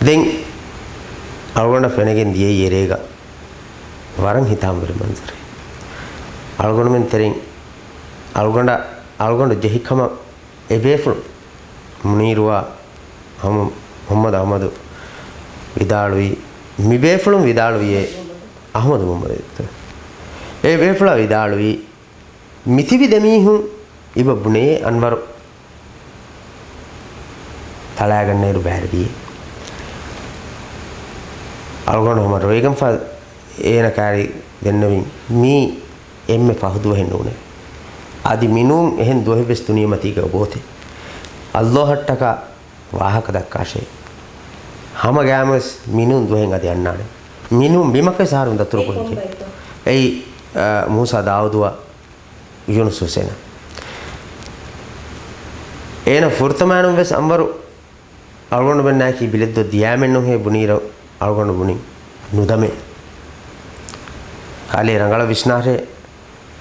ދެން އަޅުގަނޑަށް ފެނެގެން ދިޔައީ އެރޭގަ ވަރަށް ހިތާމަވެރި މަންޒަރެއް. އަޅުގަނޑުމެން ތެރެއިން އަޅުގަނޑަށް، އަޅުގަނޑު ޖެހި ކަމަށް އެ ބޭފުޅުން މުނީރުއާ ހަމަ މުހައްމަދު އަހްމަދު ވިދާޅުވީ، މި ބޭފުޅުން ވިދާޅުވިއޭ އަހްމަދު މުހައްމަދު. އެ ބޭފުޅާ ވިދާޅުވީ، މިތިބި ދެމީހުން އިބަ ބުނެޔޭ އަންވަރު ތަޅާގަންނައިރު ބައިވެރިވިއޭ. އަޅުގަނޑު ހަމަ ރޮއިގަންފާ އޭނަ ކާރި ދެންނެވިން މީ އެންމެ ފަހު ދުވަހެއް ނޫނޭ. އަދި މިނޫން އެހެން ދުވަހެއްވެސް ދުނިޔެމަތީގަ އޮބޯތެ. އައްލޯހަށްޓަކާ ވާހަކަ ދައްކާށޭ. ހަމަ ގައިމުވެސް މިނޫން ދުވަހެއް އަދި އަންނާނެ. މިނޫން ބިމަކަށް ސާރުން ދަތުރު ކުރިން. އެއީ، އާ، މޫސާ ދާއޫދުއާ ޔޫނުސް ހުސޭނާ. އޭނަ ފުރަތަމައިނުން ވެސް އަންވަރު އަޅުގަނޑުމެންނާއެކީ ބިލެއްދު ދިޔާމެއްނުހޭ ބުނީރަ އަޅުގަނޑު ބުނިން ނުދަމޭ. ކާލޭ ރަނގަޅަށް ވިސްނާށޭ،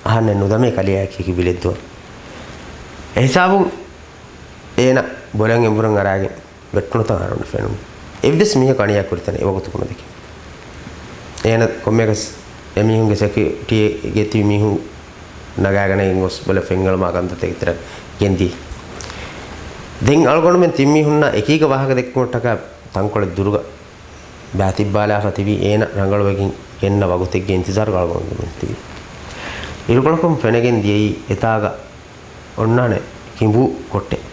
އަހަންނެއް ނުދަމޭ ކަލެޔާއެކީ ބިލެއްދު. އެހިސާބުން އޭނަ ބޮލަށް އެނބުރަށް އަރާގެން ވެއްޓުނުތަން އަހަރުން ފެނުނު. އެއްވެސް މީހަކު އަނިޔާ ކުރިތަނެއް އެވަގުތު ކުޑަދެކެ. އޭނަ ކޮންމެއަކަސް އެމީހުންގެ ސެކިއުރިޓީގެ ތިބި މީހުން ނަގާގަނެގެން ގޮސް ބޮލަށް ފެންއަޅުމާ ކަންތައްތަކެއް ތެރެ ގެންދިޔަ. ދެން އަޅުގަނޑުމެން ތިން މީހުންނާ އެކީގަ ވާހަކަ ދެއްކުމަށްޓަކާ ތަންކޮޅެއް ދުރުގަ ބާތިއްބާލާފަ ތިބީ އޭނަ ރަނގަޅުވެގެން ގެންނަ ވަގުތެއްގެ އިންތިޒާރުގަ އަޅުގަނޑުމެން ތިބީ. އިރުކޮޅަކުން ފެނެގެން ދިޔައީ އެތާގަ އޮންނާނެ ކިނބޫ ކޮށްޓެއް.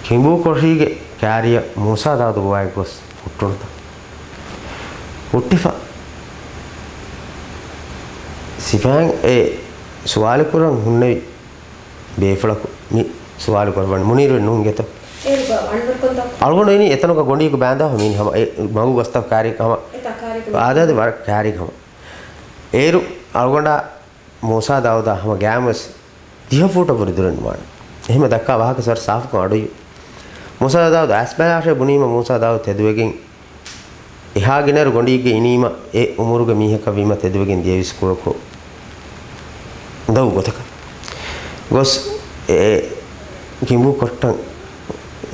ކިނބޫ ކޮށީގެ ކާރިއަށް މޫސާ ދާއޫދު ގޮވާގެން ގޮސް ހުއްޓުނުތަން. ހުއްޓިފަ ސިފައިން އެ ސުވާލު ކުރަން ހުންނެވި ބޭފުޅަކު މި ސުވާލު ކުރައްވަނީ މުނީރު ނޫން ގެތޯ؟ އޭރު އަންވަރު ކޮންތާކު؟ އަޅުގަނޑު އިނީ އެތަނުގަ ގޮނޑިއަކު ބާންދާފަ މީނި ހަމަ އެ މަގު ގަސްތަކު ކާރި ހަމަ. އެތާ ކާރި ހަމަ. އާދާދި ވަރަށް ކާރި ހަމަ. އޭރު އަޅުގަނޑާ މޫސާ ދާއޫދާ ހަމަ ގައިމުވެސް ދިހަ ފޫޓަށް ވުރެ ދުރެއް ނުވާނެ. އެހެންމެ ދައްކާ ވާހަކަ ވަރަށް ސާފުކޮށް އަޑުއިވި. މޫސާ ދާއޫދު އައިސް ބަލާށޭ ބުނީމަ މޫސާ ދާއޫދު ތެދުވެގެން އެހާ ގިނައިރު ގޮނޑީގެ އިނީމަ އެ އުމުރުގެ މީހަކަށް ވީމަ ތެދުވެގެން ދިޔަ އިސްކުޅަކު އުނދަގޫ ގޮތަކަށް ގޮސް އެ ކިނބޫ ކޮށްޓަން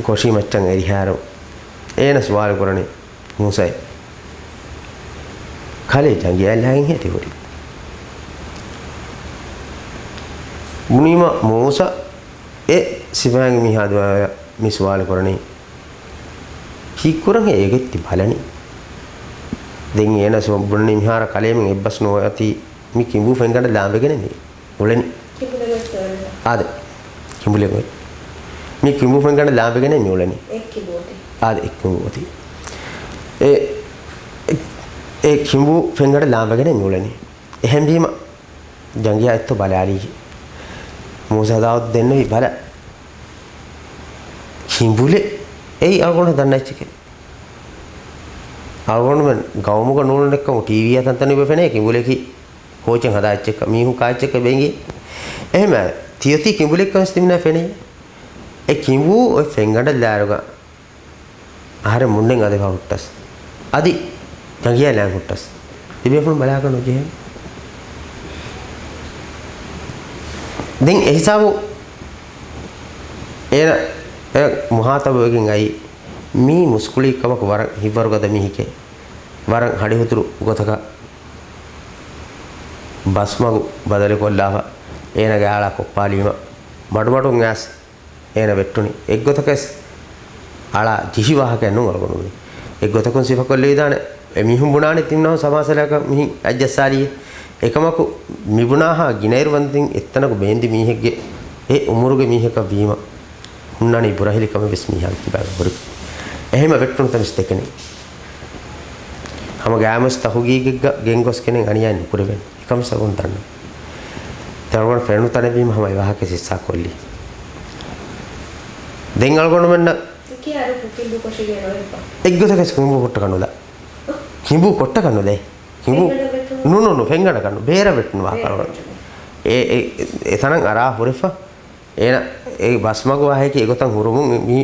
ކޮށީ މައްޗަށް އެރިހާއިރު އޭނަ ސުވާލު ކުރަނީ މޫސައޭ. ކަލޭ ޖަނގިއަށް ލާގެންހޭ ތި ހުރީ. ބުނީމަ މޫސަ އެ ސިފައިން މިހާ ދުވާ މި ސުވާލު ކުރަނީ. ކީއްކުރަންހޭ އޭގެ ތި ބަލަނީ. ދެން އޭނަ ސު-، ބުނަނީ މިހާރަ ކަލޭމެން އެއްބަސް ނުވަތީ މި ކިނބޫ ފެންގަނޑަށް ލާނބެގެނެއް މި އުޅެނީ. އާދެ. ކިނބުލެއް އޮތް. މި ކިނބޫ ފެންގަނޑަށް ލާނބެގެނެއް މި އުޅެނީ. އެއް ކިނބޫ އޮތީ. އާދެ، އެއް ކިނބޫ އޮތީ. އެ، އެ، އެ ކިނބޫ ފެންގަނޑަށް ލާނބެގެނެއް މި އުޅެނީ. އެހެންވީމަ، ޖަނގިޔާ އެއްތޯ ބަލާލީ. މޫސާ ދާއޫދު ދެންނެވި ބަލަ. ކިނބުލެއް އެއީ އަޅުގަނޑު ދަންނަ އެއްޗެކޭ. އަޅުގަނޑުމެން ގައުމުގަ ނޫޅުނެއްކަމު ޓީވީއާ ތަންތަނުގަ ފެނޭ ކިނބުލެކީ ކޯޗެއް ހަދާ އެއްޗެއްކަ، މީހުން ކާ އެއްޗެއްކަ ބޭނގި. އެހެމަ ތިޔަތީ ކިނބުލެއްކަން ވެސް ތިމިނާ ފެނޭ. އެ ކިނބޫ އޮތް ފެންގަނޑަށް ލާއިރުގަ އަހަރެން މުންޑެން އަދިފާ ހުއްޓަސް، އަދި ޖަނގިޔާ ލާން ހުއްޓަސް، ތިބޭފުޅުން ބަލާކަށް ނުޖެހޭ. ދެން އެހިސާބު އޭނަ އެ މުހާތަބުވެގެން އައީ، މީ މުސްކުޅި ކަމަކު ވަރަށް ހިތްވަރުގަދަ މީހެކޭ. ވަރަށް ހަޑިހުތުރު ގޮތަކަށް ބަސްމަގު ބަދަލުކޮށްލާފަ، އޭނަގެ އާޅާ ކޮއްޕާލީމަ، މަޑުމަޑުން އައިސް އޭނަ ވެއްޓުނީ. އެއްގޮތަކަސް އަޅާ ޖިހި ވާހަކައެއް ނޫން އަޅުގަނޑު މި. އެއްގޮތަކުން ސިފަކޮށްލެވިދާނެ. އެ މީހުން ބުނާނެ ތިމްނާހު ސަމާސަލަކަށް މިހިން އަތްޖައްސާލީ. އެކަމަކު މިބުނާހާ ގިނައިރު ވަންދެން އެއްތަނަކު ބޭންދި މީހެއްގެ އެ އުމުރުގެ މީހަކަށް ވީމަ، ހުންނާނީ ބުރަހިލި ކަމެއް ވެސް މީހާގެ ކިބާގަ ހުރި. އެހެންމަ ވެއްޓުނު ތަނެއް ދެކެނީ. ހަމަ ގާމުސް ތަހުގީގެއްގަ ގެންގޮސްގެނެއް އަނިޔާ ނުކުރެވޭނެ. އެކަމަސް އަގުން ދަންނަ. ތަޅުގަނޑު ފެނުނު ތަނެއްވީމަ ހަމަ އެ ވާހަކަ ސިއްސާ ކޮށްލީ. ދެން އަޅުގަނޑުމެންނަށް ކިޔާ ރުކު ކިނބު ކޮށިގެން އޮތްފަ. އެއްގޮތަކަސް ކިނބު ކޮށްޓަކަށް ނުލާ. ކިނބު ކޮށްޓަކަށް ނުލޭ. ކިނބު ފެންގަނޑަށް ވެއްޓުނު. ނޫން ނޫން ނޫން ފެންގަނޑަކަށް ނޫން. ބޭރަށް ވެއްޓުނު ވާހަކަ ބޭރަށް އަޅުގަނޑު. ވެއްޓުނު. އެ، އެ، އެތަނަށް އަރާ ހުރެފަ. އޭނަ އެ ބަސްމަގު ވާހަކަ އެގޮތަށް ހުރުމުން މީ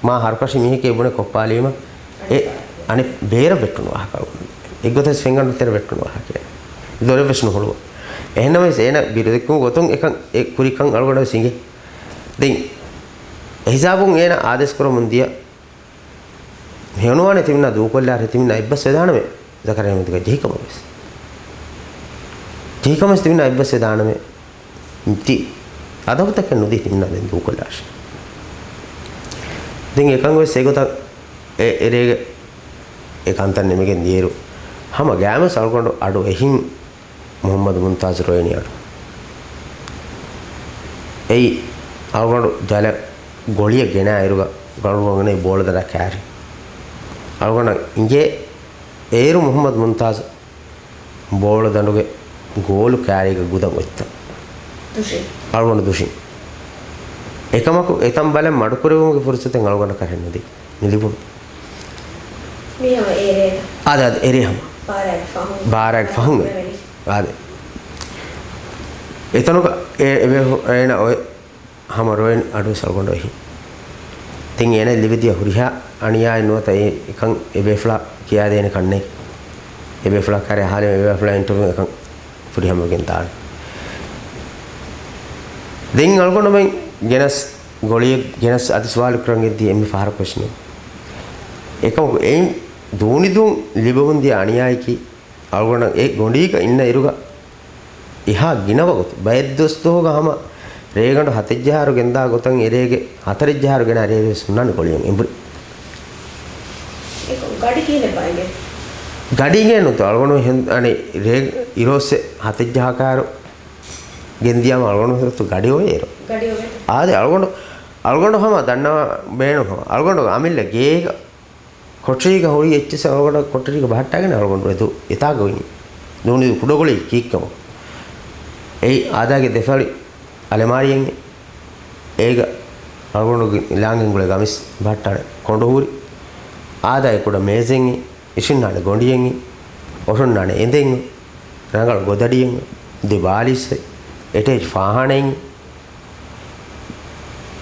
މާ ހަރުކަށި މީހެކޭ ބުނެ ކޮއްޕާލީމަ އެ އަނެއް ބޭރަށް ވެއްޓުނު ވާހަކަ. އެގޮތަސް ފެންގަނޑު ތެރެ ވެއްޓުނު ވާހަކަ. ދޮރެއް ވެސް ނުހުޅުވަ. އެހެންނަމަވެސް އޭނަ ބިރުދެއްކުން ގޮތުން އެކަން އެ ކުރިކަން އަޅުގަނޑަށް ވެސް އިނގޭ. ދެން އެހިސާބުން އޭނަ އާދޭސް ކުރަމުން ދިޔަ ހެޔޮނުވާނެ ތިމިންނާ ދޫކޮށްލާ ތިމިންނާ އެއްބަސް ވެދާނަމޭ ޒަކަރިޔާ މެންދުގަ ޖެހިކަމަށް ވެސް. ޖެހިކަމަސް ތިމިންނާ އެއްބަސް ވެދާނަމޭ. ތި އަދަބުތަކެއް ނުދީ ތިމިންނާ ދެން ދޫކޮށްލާށޭ. ދެން އެކަން ވެސް އެގޮތަށް އެ އެރޭގެ އެ ކަންތައް ނިމިގެން ދިޔައިރު ހަމަ ގާމުސް އަޅުގަނޑު އަޑު އެހިން މުހައްމަދު މުންތާޒު ރޮއެނި އަޑު. އެއީ އަޅުގަނޑު ޖަލަށް ގޮޅިއަށް ގެނާ އިރުގަ ގަޅުވަނގަނެ ބޯޅަ ދަރާ ކާރި. އަޅުގަނޑަށް އިނގޭ އޭރު މުހައްމަދު މުންތާޒު ބޯޅަ ދަނޑުގެ ގޯލު ކާރީގަ ގުދަން އޮތްތަން. ދުށި. އަޅުގަނޑު ދުށިން. އެކަމަކު އެތަން ބަލަން މަޑުކުރެވުމުގެ ފުރުސަތެއް އަޅުގަނޑަކަށް ނުދި. ނުލިބުނު. މީ ހަމަ އެރޭތަ؟ އާދެ، އާދެ، އެރޭ ހަމަ. ބާރައިގެ ފަހުން. ބާރައިގެ ފަހުން. އާދެ. އެތަނުގަ އެ، އެ، އޭނަ އޮތް ހަމަ ރޮއެން އަޑުވެސް އަޅުގަނޑު އެހި. ދެން އޭނަ ލިބިދިޔަ ހުރިހާ އަނިޔާއެއް ނުވަތަ އެ އެކަން އެބޭފުޅާ ކިޔާދޭނެ ކަންނޭ. އެބޭފުޅާ ކާރި އަހާލެ އެބޭފުޅާ އިންޓަވިއު އެކަން ފުރިހަމަވެގެން ދާނެ. ދެން އަޅުގަނޑުމެން ގެނަސް ގޮޅިއެއް ގެނަސް އަދި ސުވާލު ކުރަން ގެންދީ އެންމެ ފަހަރަކު ވެސް ނޫން. އެކަމަކު އެއިން ދޫނިދޫން ލިބެމުން ދިޔަ އަނިޔާއަކީ އަޅުގަނޑަށް އެ ގޮނޑީގަ އިންނަ އިރުގަ އެހާ ގިނަ ވަގުތު، ބައެއް ދުވަސްދުވަހުގަ ހަމަ ރޭގަނޑު ހަތެއްޖަހާއިރު ގެންދާ ގޮތަށް އެރޭގެ ހަތަރެއްޖަހާއިރު ގެނާ ރޭ ވެސް ހުންނާނެ ގޮޅިއަށް އެނބުރި. އެކަމް ގަޑި ކިހިނެއްބާ އިނގޭ؟ ގަޑި އިނގޭ ނުތަ އަޅުގަނޑު ހެން-، އަނެ ރޭ އިރުއޮއްސެ ހަތެއްޖަހާ ކާރު ގެންދިޔާމަ އަޅުގަނޑު ހުރަތު ގަޑި އޮވޭ އިރު. ގަޑި އޮވޭ. އާދެ، އަޅުގަނޑު، އަޅުގަނޑު ހަމަ ދަންނަވާ ބޭނުން ހަމަ. އަޅުގަނޑު އަމިއްލަ ގޭގަ ކޮޓަރީގަ ހުރި އެއްޗިއްސަށް އަޅުގަނޑަށް ކޮޓަރީގަ ބަހައްޓާގެން އަޅުގަނޑު އެދު އެތާގަ އިނީ. ދޫނިދޫ ކުޑަގޮޅި ކީއްކަމަށް. އެއީ އާދައިގެ ދެފަޅި އަލަމާރިއެއް. އޭގަ އަޅުގަނޑުގެ ލާނގެން ގުޅޭ ގަމިސް ބަހައްޓާނެ ކޮނޑު ހުރި. އާދައި ކުޑަ މޭޒެއް. އިށިންނާނެ ގޮނޑިއެއް. އޮށޮންނާނެ އެނދެއް. ރަނގަޅު ގޮދަޑިއެއް. ދެ ބާލީސް. އެޓޭޗް ފާހާނައެއް.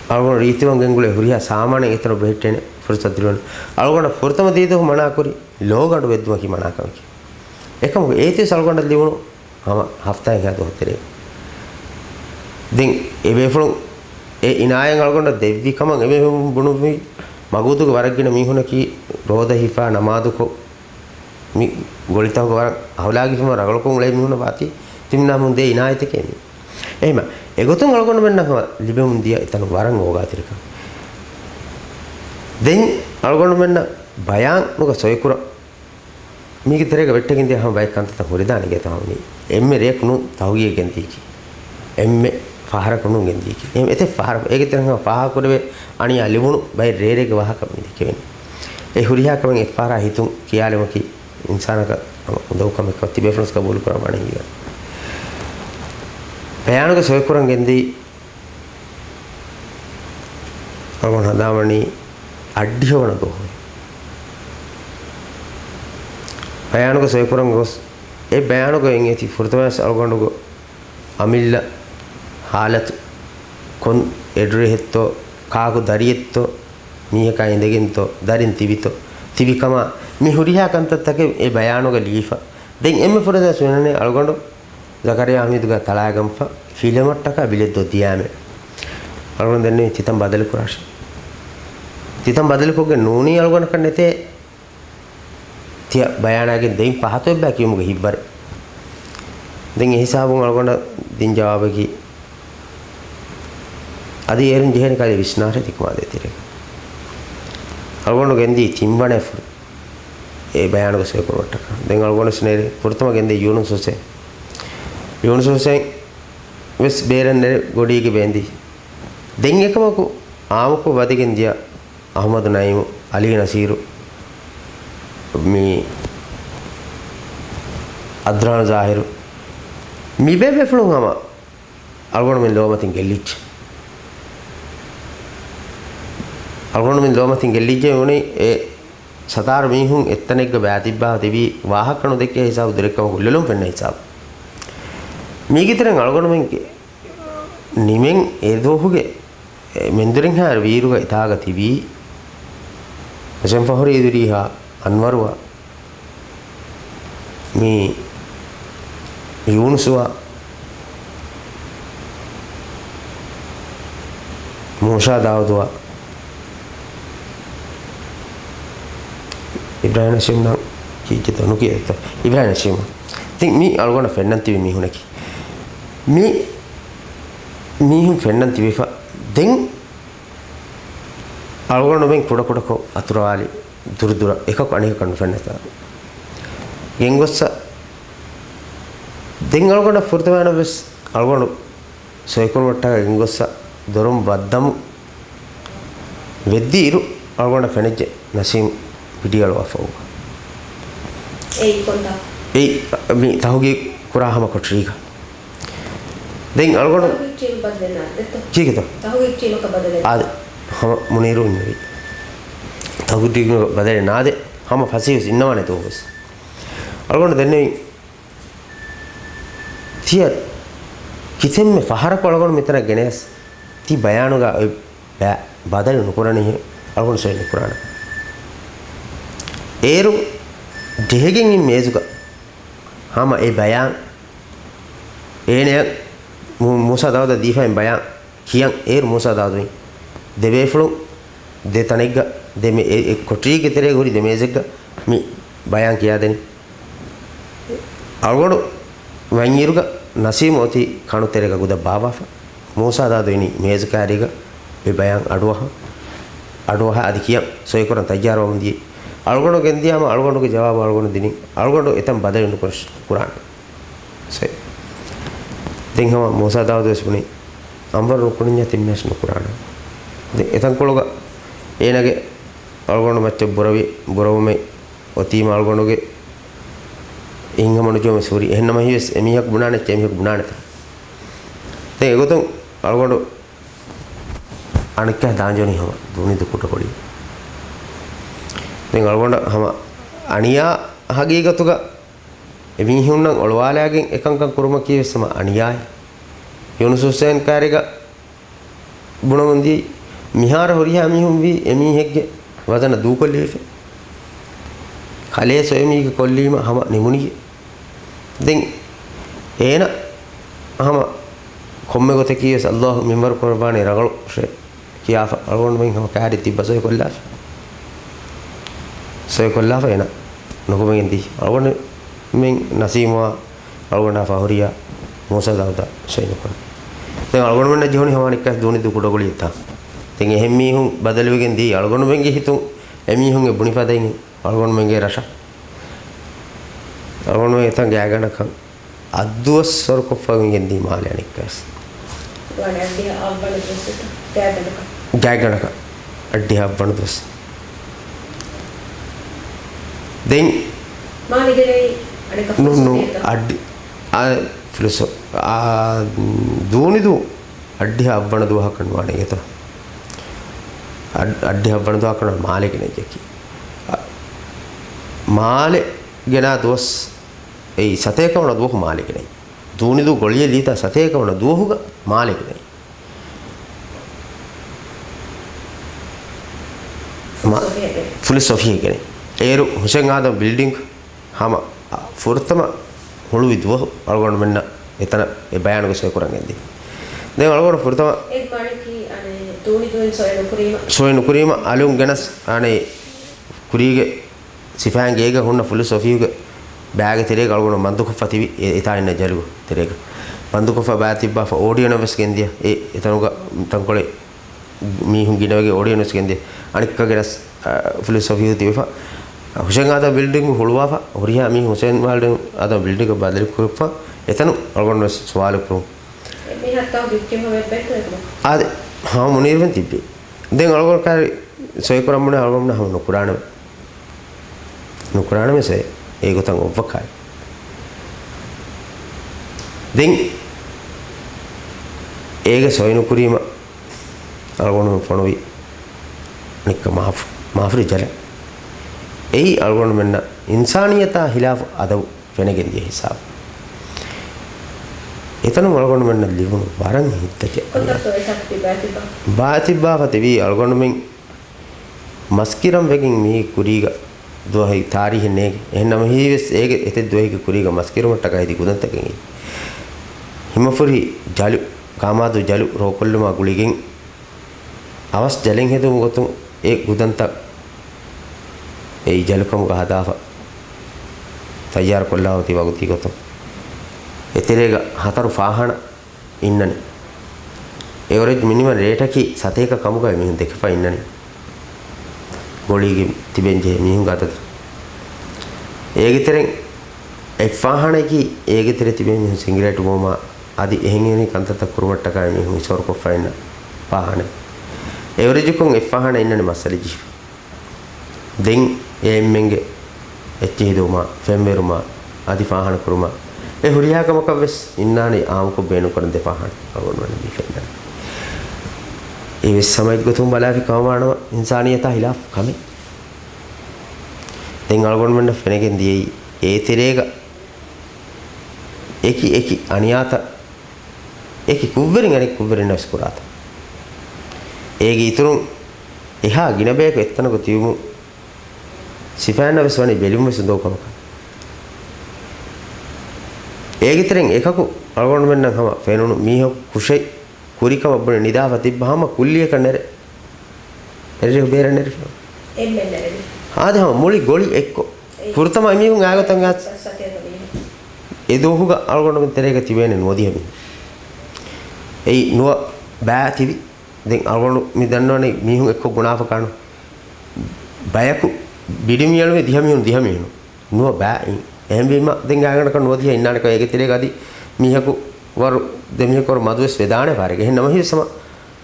އަޅުގަނޑު ރީތިވަން ގެންގުޅޭ ހުރިހާ ސާމާނެއް އެތަނަށް ބެހެއްޓޭނެ ފުރުސަތު ދިނުން. އަޅުގަނޑަށް ފުރަތަމަ ދިޔަ ދުވަހު މަނާކުރި ލޯގަނޑު ވެއްދުމަކީ މަނާކަމަކީ. އެކަމަކު އޭތިވެސް އަޅުގަނޑަށް ލިބުނު ހަމަ ހަފްތާއެއްހާ ދުވަހު ތެރޭ. ދެން އެބޭފުޅުން އެ އިނާޔަތް އަޅުގަނޑަށް ދެއްވި ކަމަށް އެބޭފުޅުން ބުނުއްވި މަގޫދުގެ ވަރަށް ގިނަ މީހުނަކީ ރޯދަ ހިފާ ނަމާދުކޮށް، މި ގޮޅިތަކުގަ ވަރަށް އަހުލާގީ ހިފަމަ ރަނގަޅުކޮށް އުޅޭ މީހުންނަށް ވާތީ ތިމްނާމުން ދޭ އިނާޔަތެކޭ މީ. އެހެމަ އެގޮތުން އަޅުގަނޑުމެންނަށް ހަމަ ލިބެމުން ދިޔަ އެތަނު ވަރަށް އޯގާތެރިކަން. ދެން އަޅުގަނޑުމެންނަށް ބަޔާނުގަ ސޮއިކުރަން މީގެ ތެރޭގަ ވެއްޓެގެން ދިޔަ ހަމަ ބައެއް ކަންތައްތައް ހުރިދާނެ ގެތަ ހަމަނީ. އެންމެ ރެއަކު ނޫން ތަހުގީގެއް ގެންދީކީ. އެންމެ ފަހަރަކު ނޫން ގެންދީކީ. އެންމެ އެތެއް ފަހަރަކު. އޭގެ ތެރެ ހަމަ ފާހަގަކުރެވޭ އަނިޔާ ލިބުނު ބައެއް ރޭރޭގެ ވާހަކަ މި ދެކެވެނީ. އެ ހުރިހާ ކަމެއް އެއްފަހަރާ ހިތުން ކިޔާލުމަކީ އިންސާނަކަށް ހަމަ އުނދަގޫ ކަމެއްކަމަށް ތިބޭފުޅުން ގަބޫލު ކުރަން ވާނެ ހީވޭ. ބަޔާނުގަ ސޮއިކުރަން ގެންދީ އަޅުގަނޑު ހަނދާންވަނީ އައްޑިހަ ވަނަ ދުވަހު. ބަޔާނުގަ ސޮއިކުރަން ގޮސް، އެ ބަޔާނުގަ އިނގޭތީ ފުރަތަމަވެސް އަޅުގަނޑުގެ އަމިއްލަ ހާލަތު ކޮން އެޑްރެހެއްތޯ ކާކު ދަރިއެއްތޯ، މީހަކާ އިނދެގެންތޯ، ދަރިން ތިބިތޯ، ތިބިކަމާ މި ހުރިހާ ކަންތައްތަކެއް އެ ބަޔާނުގަ ލީފަ. ދެން އެންމެ ފުރަތަމަ ސުނަނެ އަޅުގަނޑު ޒަކަރިޔާ ހަމީދުގެ ތަޅާގަންފަ ފިލަމަށްޓަކާ ބިލެއް ދޮ ދިޔާމެ. އަޅުގަނޑު ދެންނެވި ތިތަން ބަދަލު ކުރާށި. ތިތަން ބަދަލުކޮށްގެން ނޫނީ އަޅުގަނޑަކަށް ނެތޭ. ތިޔަ ބަޔާނާގެން ދެން ފަހަތު އެއްބައި ކިޔުމުގެ ހިއްވަރެއް. ދެން އެ ހިސާބުން އަޅުގަނޑަށް ދިން ޖަވާބަކީ، އަދި އޭރުން ޖެހޭނެ ކަލޭ ވިސްނާށޭ ތިކުމާ ދޭތެރޭގަ. އަޅުގަނޑު ގެންދީ ތިންވަނައަށްފުރު އެ ބަޔާނުގަ ސޮއިކުރުމަށްޓަކާ. ދެން އަޅުގަނޑު ސިނޭރި ފުރަތަމަ ގެންދޭ ޔޫނުސް ހުސެން. ޔޫނުސް ހުސެން ވެސް ބޭރަށް ނެރެ ގޮޑީގެ ބޭންދީ. ދެން އެކަމަކު އާއްމުކޮށް ވަދެގެން ދިޔަ އަޙްމަދު ނައީމު، އަލީ ނަސީރު، މި އަދްނާން ޒާހިރު، މި ބޭބޭފުޅުން ހަމަ އަޅުގަނޑުމެން ލޯމަތިން ގެއްލިއްޖެ. އަޅުގަނޑުމެން ލޯމަތިން ގެއްލިއްޖެ ވަނީ އެ ސަތާރަ މީހުން އެއްތަނެއްގަ ބައިތިއްބާ ތިބީ ވާހަކަ ނުދެއްކޭ ހިސާބު ދުރެއްކަމަކު ލޮލުން ފެންނަ ހިސާބު. މީގެ ތެރެއިން އަޅުގަނޑުމެންގެ ނިމެން އެ ދުވަހުގެ މެންދުރެންހާއިރު ވީއިރުގަ އެތާގަ ތިބީ ހުސެން ފަހުރީ އިދުރީހާ އަންވަރުއާ މި ޔޫނުސުއާ މޫސާ ދާއޫދުއާ އިބްރާހިމް ނަސީމް ނަން ކީއްޗެއްތޯ ނުކިޔައްތޯ؟ އިބްރާހިމް ނަސީމް. ތި މި އަޅުގަނޑަށް ފެންނަން ތިބި މީހުނަކީ. މި މީހުން ފެންނަން ތިބިފަ. ދެން އަޅުގަނޑުމެން ކުޑަކުޑަކޮށް އަތުރުވާލި ދުރުދުރަށް އެކަކު އަނެކަކަށް ނުފެންނަތާ ގެންގޮއްސަ. ދެން އަޅުގަނޑަށް ފުރަތަމައިނަށް ވެސް އަޅުގަނޑު ސޮއިކުރުމަށްޓަކާ ގެންގޮއްސަ ދޮރުން ބައްދަމު ވެއްދިއިރު އަޅުގަނޑަށް ފެނިއްޖެ ނަސީމް ވިޑިއަޅުވާފަ އޮވާ. އެއީ ކޮންތާ؟ އެއީ މި ތަހުގީގު ކުރާ ހަމަ ކޮޓަރީގަ. ދެން އަޅުގަނޑު ތަހުގީގު ޓީމް ބަދަލެއް ނާދެއްތޯ؟ ކީކޭތޯ؟ ތަހުގީގު ޓީމަކަށް ބަދަލެއް. އާދެ، ހަމަ މުނީރު އިންނެވި. ތަހުގީގު ޓީމަކަށް ބަދަލެއް ނާދެ، ހަމަ ފަސޭހަވެސް އިންނަވާނެ ދުވަހުވެސް. އަޅުގަނޑު ދެންނެވި ތިޔަ ކިތަންމެ ފަހަރަކު އަޅުގަނޑު މިތަނަށް ގެނެސް ތި ބަޔާނުގަ އޮތް ބަ-، ބަދަލު ނުކުރަނީހެން އަޅުގަނޑު ސޮއި ނުކުރާނެ. އޭރު ޖެހިގެން އިން މޭޒުގަ ހަމަ އެ ބަޔާން އޭނަޔަށް މޫ-، މޫސާ ދާއޫދަށް ދީފައިން ބަޔާން ކިޔަން އޭރު މޫސާ ދާއޫދު ދެބޭފުޅުން ދެ ތަނެއްގަ ދެ މެ-، އެ، އެ ކޮޓަރީގެ ތެރޭގަ ހުރި ދެ މޭޒެއްގަ މި ބަޔާން ކިޔާދެނީ. އަޅުގަނޑު ވަންއިރުގަ ނަސީމު އޮތީ ކަނު ތެރޭގަ ގުދަށް ބާއްވާފަ. މޫސާ ދާއޫދު އިނީ މޭޒު ކާރީގަ އެ ބަޔާން އަޑުއަހަ، އަޑުއަހާ އަދި ކިޔަން ސޮއިކުރަން ތައްޔާރުވަމުން ދިޔައީ. އަޅުގަނޑު ގެންދިޔާމަ އަޅުގަނޑުގެ ޖަވާބު އަޅުގަނޑު ދިނީ. އަޅުގަނޑު އެތަން ބަދަލު ނުކުރަން ކުރާނެ. ސޮއި. ދެން ހަމަ މޫސާ ދާއޫދު ވެސް ބުނީ، އަންވަރު ނުކުޅުންޏާ ތިން މީހުން ނުކުރާނެ. ދެން އެތަންކޮޅުގަ އޭނަގެ އަޅުގަނޑު މައްޗަށް ބުރަވި، ބުރަވުމެއް އޮތީމަ އަޅުގަނޑުގެ އިހިން ހަމަ ނުޖެހުމެއް ހުރި. އެހެންނަމަވެސް އެމީހަކު ބުނާނެ އެއްޗެއް އެމީހަކު ބުނާނެތާ. ދެން އެގޮތުން އަޅުގަނޑު އަނެއްކާ ދާންޖެހުނީ ހަމަ ދޫނިދޫ ކުޑަކޮޅި. ދެން އަޅުގަނޑަށް ހަމަ އަނިޔާ ހަގީގަތުގަ އެމީހުންނަށް އޮޅުވާލާގެން އެކަންކަން ކުރުމަކީ ވެސް ހަމަ އަނިޔާއެއް. ޔޫނުސް ހުސެން ކާރިގަ ބުނަމުންދީ މިހާރު ހުރިހާ މީހުން ވީ އެމީހެއްގެ ވަޒަނަށް ދޫކޮށްލެވިފަ. ކަލޭ ސޮއިމީގެ ކޮށްލީމަ ހަމަ ނިމުނީ. ދެން އޭނަ ހަމަ ކޮންމެ ގޮތަކީ ވެސް އައްލާހު މިންވަރު ކުރައްވާނެ ރަނގަޅުށޭ ކިޔާފަ އަޅުގަނޑުމެން ހަމަ ކާރި ތިއްބަ ސޮއިކޮށްލާފަ. ސޮއިކޮށްލާފަ އޭނަ ނުކުމެގެން ދީ. އަޅުގަނޑުމެން ނަސީމާ އަޅުގަނޑާ ފަހުރިޔާ މޫސާ ދާއޫދާ ސޮއި ނުކުރާ. ދެން އަޅުގަނޑުމެންނަށް ޖެހުނީ ހަމަ އަނެއްކާ ދޫނިދޫ ކުޑަކޮޅިއެއްތާ. ދެން އެހެން މީހުން ބަދަލުވެގެން ދީ އަޅުގަނޑުމެންގެ ހިތުން އެމީހުން އެ ބުނިފަދައިން އަޅުގަނޑުމެންގެ ރަށަށް. އަޅުގަނޑުމެން އެތަން ގާތްގަނޑަކަށް އައްދުވަސް ވަރުކޮށްފަ ގެންދީ މާލެ އަނެއްކާސް. ވަނަ އައްޑިހަ އަށްވަނަ ދުވަސް ގާތްގަނޑަކަށް. ގާތްގަނޑަކަށް އައްޑިހަ އަށްވަނަ ދުވަސް. ދެން މާލެ ގެނައީ އަނެއްކާ ނޫން، ނޫން، ފުރުސަތު އައްޑި-، އާ، ފުރުސަ-، އާ، ދޫނިދޫ އައްޑިހަ އަށްވަނަ ދުވަހަކަށް ނުވާނެ އެތަ؟ އައް-، އައްޑިހަ އަށްވަނަ ދުވަހަކަށް ނުވާ މާލެ ގެނައްޖަކީ. އަ، މާލެ ގެނާ ދުވަސް އެއީ ސަތޭކަ ވަނަ ދުވަހު މާލެ ގެނައީ. ދޫނިދޫ ގޮޅިއެއް ލީތާ ސަތޭކަ ވަނަ ދުވަހުގަ މާލެ ގެނައީ. މ-، ފުލިސް އޮފީހެއްގައި. އޭރު ހުސެން އާދަމް ބިލްޑިންގ ހަމަ ފުރަތަމަ ހުޅުވި ދުވަހު އަޅުގަނޑުމެންނަށް އެތަނަށް އެ ބަޔާނުގެ ސޮއިކުރަން ގެންދި. ދެން އަޅުގަނޑު ފުރަތަމަ އެ މާނައަކީ، އަނެއް، ދޫނި ދޫނި ސޮއި ނުކުރީމަ. ސޮއި ނުކުރީމަ އަލުން ގެނަސް، އަނެއް، ކުރީގެ ސިފައިންގެ އޭގަ ހުންނަ ފުލިސް އޮފީހުގެ ބާގެ ތެރޭގަ އަޅުގަނޑު ބަންދުކޮށްފަ ތިބި އެ، އެތާ އިންނަ ޖަލުގެ ތެރޭގަ. ބަންދުކޮށްފަ ބާ ތިއްބާފަ އޯޑިއޯ ނަވެސް ގެންދިޔަ އެ، އެތަނުގަ ތަންކޮޅެއް މީހުން ގިނަވެގެން އޮޑިއަންސް ގެންދިޔަ. އަނެއްކާ ގެނަސް، އަ، ފުލިސް އޮފީހު ތިބެފަ. ހުސެން އާދަމް ބިލްޑިންގު ހުޅުވާފަ، ހުރިހާ މީހުން ހުސެން އާދަމް ބިލްޑިންގަ ބަދަލުކުރައްފަ، އެތަނު އަޅުގަނޑު ވެސް ސުވާލު ކުރުން. އެ މީހާ ތައު ވިކްޓިމް ހަމަ އެއްބައެއްތޯ އެކަމަ؟ އާދެ، ހަމަ މުނީރު ވެން ތިއްބި. ދެން އަޅުގަނޑު ކާރި ސޮއިކުރަން ބުނެ އަޅުގަނޑު ހަމަ ނުކުރާނަމޭ. ނުކުރާނަމޭ ސޭ، އެގޮތަށް އޮއްވަކާއި. ދެން އޭގެ ސޮއި ނުކުރީމަ އަޅުގަނޑުމެން ފޮނުވި ނިއްކަ މާފު، މާފުރި ޖަލަށް. އެއީ އަޅުގަނޑުމެންނަށް އިންސާނިއްޔަތާ ހިލާފު އަދަބު ފެނެގެން ދިޔަ ހިސާބު. އެތަނުން އަޅުގަނޑުމެންނަށް ލިބުނު ވަރަށް ހިތްދަތި ކޮންތާކު އެތާކު ތިބާތިބާ؟ ބާތިއްބާފަ ތިބީ އަޅުގަނޑުމެން މަސްކިރަން ވެގެން މި ކުރީގަ ދުވަހެއް ތާރީހެއް ނޭގެ. އެހެން ނަމަވެސް އޭގެ އެތައް ދުވަހެއްގެ ކުރީގަ މަސްކިރުމަށްޓަކާ އެދި ގުދަންތަކެއް އެއީ. ހިމަފުރި ޖަލު، ކާމާދޫ ޖަލު ރޯކޮށްލުމާ ގުޅިގެން އަވަސް ޖަލެއް ހެދުމުގެ ގޮތުން އެ ގުދަންތައް އެއީ ޖަލުކަމުގަ ހަދާފަ ތައްޔާރު ކޮށްލާ އޮތީ ވަގުތީ ގޮތުން. އެތެރޭގަ ހަތަރު ފާހާނަ އިންނަނީ. އެވަރެޖް މިނިމަމް ރޭޓަކީ ސަތޭކަ ކަމުގައި މީހުން ދެކެފަ އިންނަނީ. ގޮޅީގެ ތިބެން ޖެހޭ މީހުންގެ އަދަދު. އޭގެ ތެރެއިން އެއް ފާހާނައަކީ އޭގެ ތެރެ ތިބޭ މީހުން ސިނގިރޭޓް ބޯމާ އަދި އެހެން އެހެނި ކަންތައްތައް ކުރުމަށްޓަކާ މީހުން ހިސޯރުކޮށްފަ އިންނަ ފާހާނަ. އެވަރެޖަކުން އެއް ފާހާނަ އިންނަނީ މައްސަލަ ޖެހިފަ. ދެން އެ އެންމެންގެ އެއްޗެހި ދުވުމާ، ފެންވެރުމާ، އަދި ފާހާނަ ކުރުމާ، އެ ހުރިހާ ކަމަކަށް ވެސް އިންނާނީ އާއްމުކޮށް ބޭނުންކުރަން ދެ ފާހާނަ އަޅުގަނޑުމެން މި ފެންނަނީ. އެވެސް ހަމަ އެއްގޮތުން ބަލާފި ކަމަށް ވާނަމަ އިންސާނިއްޔަތާ ހިލާފު ކަމެއް. ދެން އަޅުގަނޑުމެންނަށް ފެނެގެން ދިޔައީ އޭ ތެރޭގަ އެކި އެކި އަނިޔާތައް އެކި ކުށްވެރިން އަނެއް ކުށްވެރިންނަށް ވެސް ކުރާތަން. އޭގެ އިތުރުން އެހާ ގިނަ ބަޔަކު އެއްތަނަކު ތިބުމުން ސިފައިންނަށް ވެސް ވަނީ ބެލުން ވެސް އުނދަގޫ ކަމަކަށް. އޭގެ ތެރެއިން އެކަކު އަޅުގަނޑުމެންނަށް ހަމަ ފެނުނު މީހަކު ކުށެއް ކުރިކަމަށް ބުނެ ނިދާފަ ތިއްބަ ހަމަ ކުއްލިއަކަށް ނެރެ، އެއްރޭ ބޭރަށް ނެރެފަ. އެންމެން ނެރެވި. އާދެ ހަމަ މުޅި ގޮޅި އެއްކޮށް. އެ. ފުރަތަމަ އެމީހުން އާގޮތަށް އަސް. ސަތޭކަ މީހުން. އެ ދުވަހުގަ އަޅުގަނޑުމެން ތެރޭގަ ތިބޭނެ ނުވަދިހަ މީހުން. އެއީ ނުވަ ބައި ތިބި. ދެން އަޅުގަނޑު މި ދަންނަވަނީ މީހުން އެއްކޮށް ގުނާފަ ކާނު. ބަޔަކު ބިޑި މިއަޅުވެ ދިހަ މީހުން، ދިހަ މީހުން. ނުވަ ބައި. އެހެންވީމަ ދެން ގާތްގަނޑަކަށް ނުވަދިހަ އިންނާނެކަ އޭގެ ތެރޭގަ އަދި މީހަކު ވަރު ދެ މީހަކު ވަރު މަދުވެސް ވެދާނެ ފާރެއްގަ. އެހެން ނަމަވެސް ހަމަ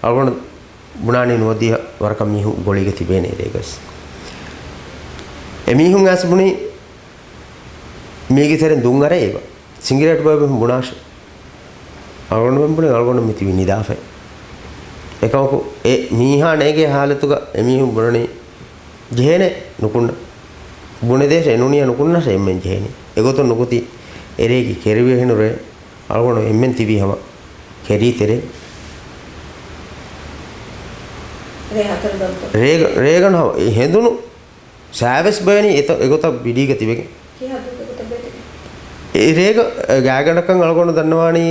އަޅުގަނޑު ބުނާނީ ނުވަދިހަ ވަރަކަށް މީހުން ގޮޅީގަ ތިބޭނެ އޭރޭގަސް. އެމީހުން އައިސް ބުނީ މީގެ ތެރެން ދުން އަރައި އެބަ. ސިނގިރޭޓް ބޮއި މީހުން ބުނާށޭ. އަޅުގަނޑުމެން ބުނީ އަޅުގަނޑު މި ތިބީ ނިދާފައި. އެކަމަކު އެ މީހާ ނޭގޭ ހާލަތުގަ އެމީހުން ބުނަނީ ޖެހޭނެ ނުކުންނަ. ބުނެދޭށޭ ނޫނިޔާ ނުކުންނަށޭ އެންމެން ޖެހޭނީ. އެގޮތުން ނުކުތީ އެރޭގެ ކެރިވެހިނުރޭ އަޅުގަނޑު އެންމެން ތިބީ ހަމަ ކެރީތެރޭ. ރޭ ހަތަރު ދޮންތޯ؟ ރޭގަ-، ރޭގަނޑު ހަމަ އެ ހެނދުނު ސައިވެސް ބޮޔަނީ އެތަ-، އެގޮތަށް ބިޑީގަ ތިބެގެން. ކިހާ ދުވަހުގެ ގޮތަށް ބޭތިބި؟ އެ ރޭގަ، އެ ގާތްގަނޑަކަށް އަޅުގަނޑު ދަންނަވާނީ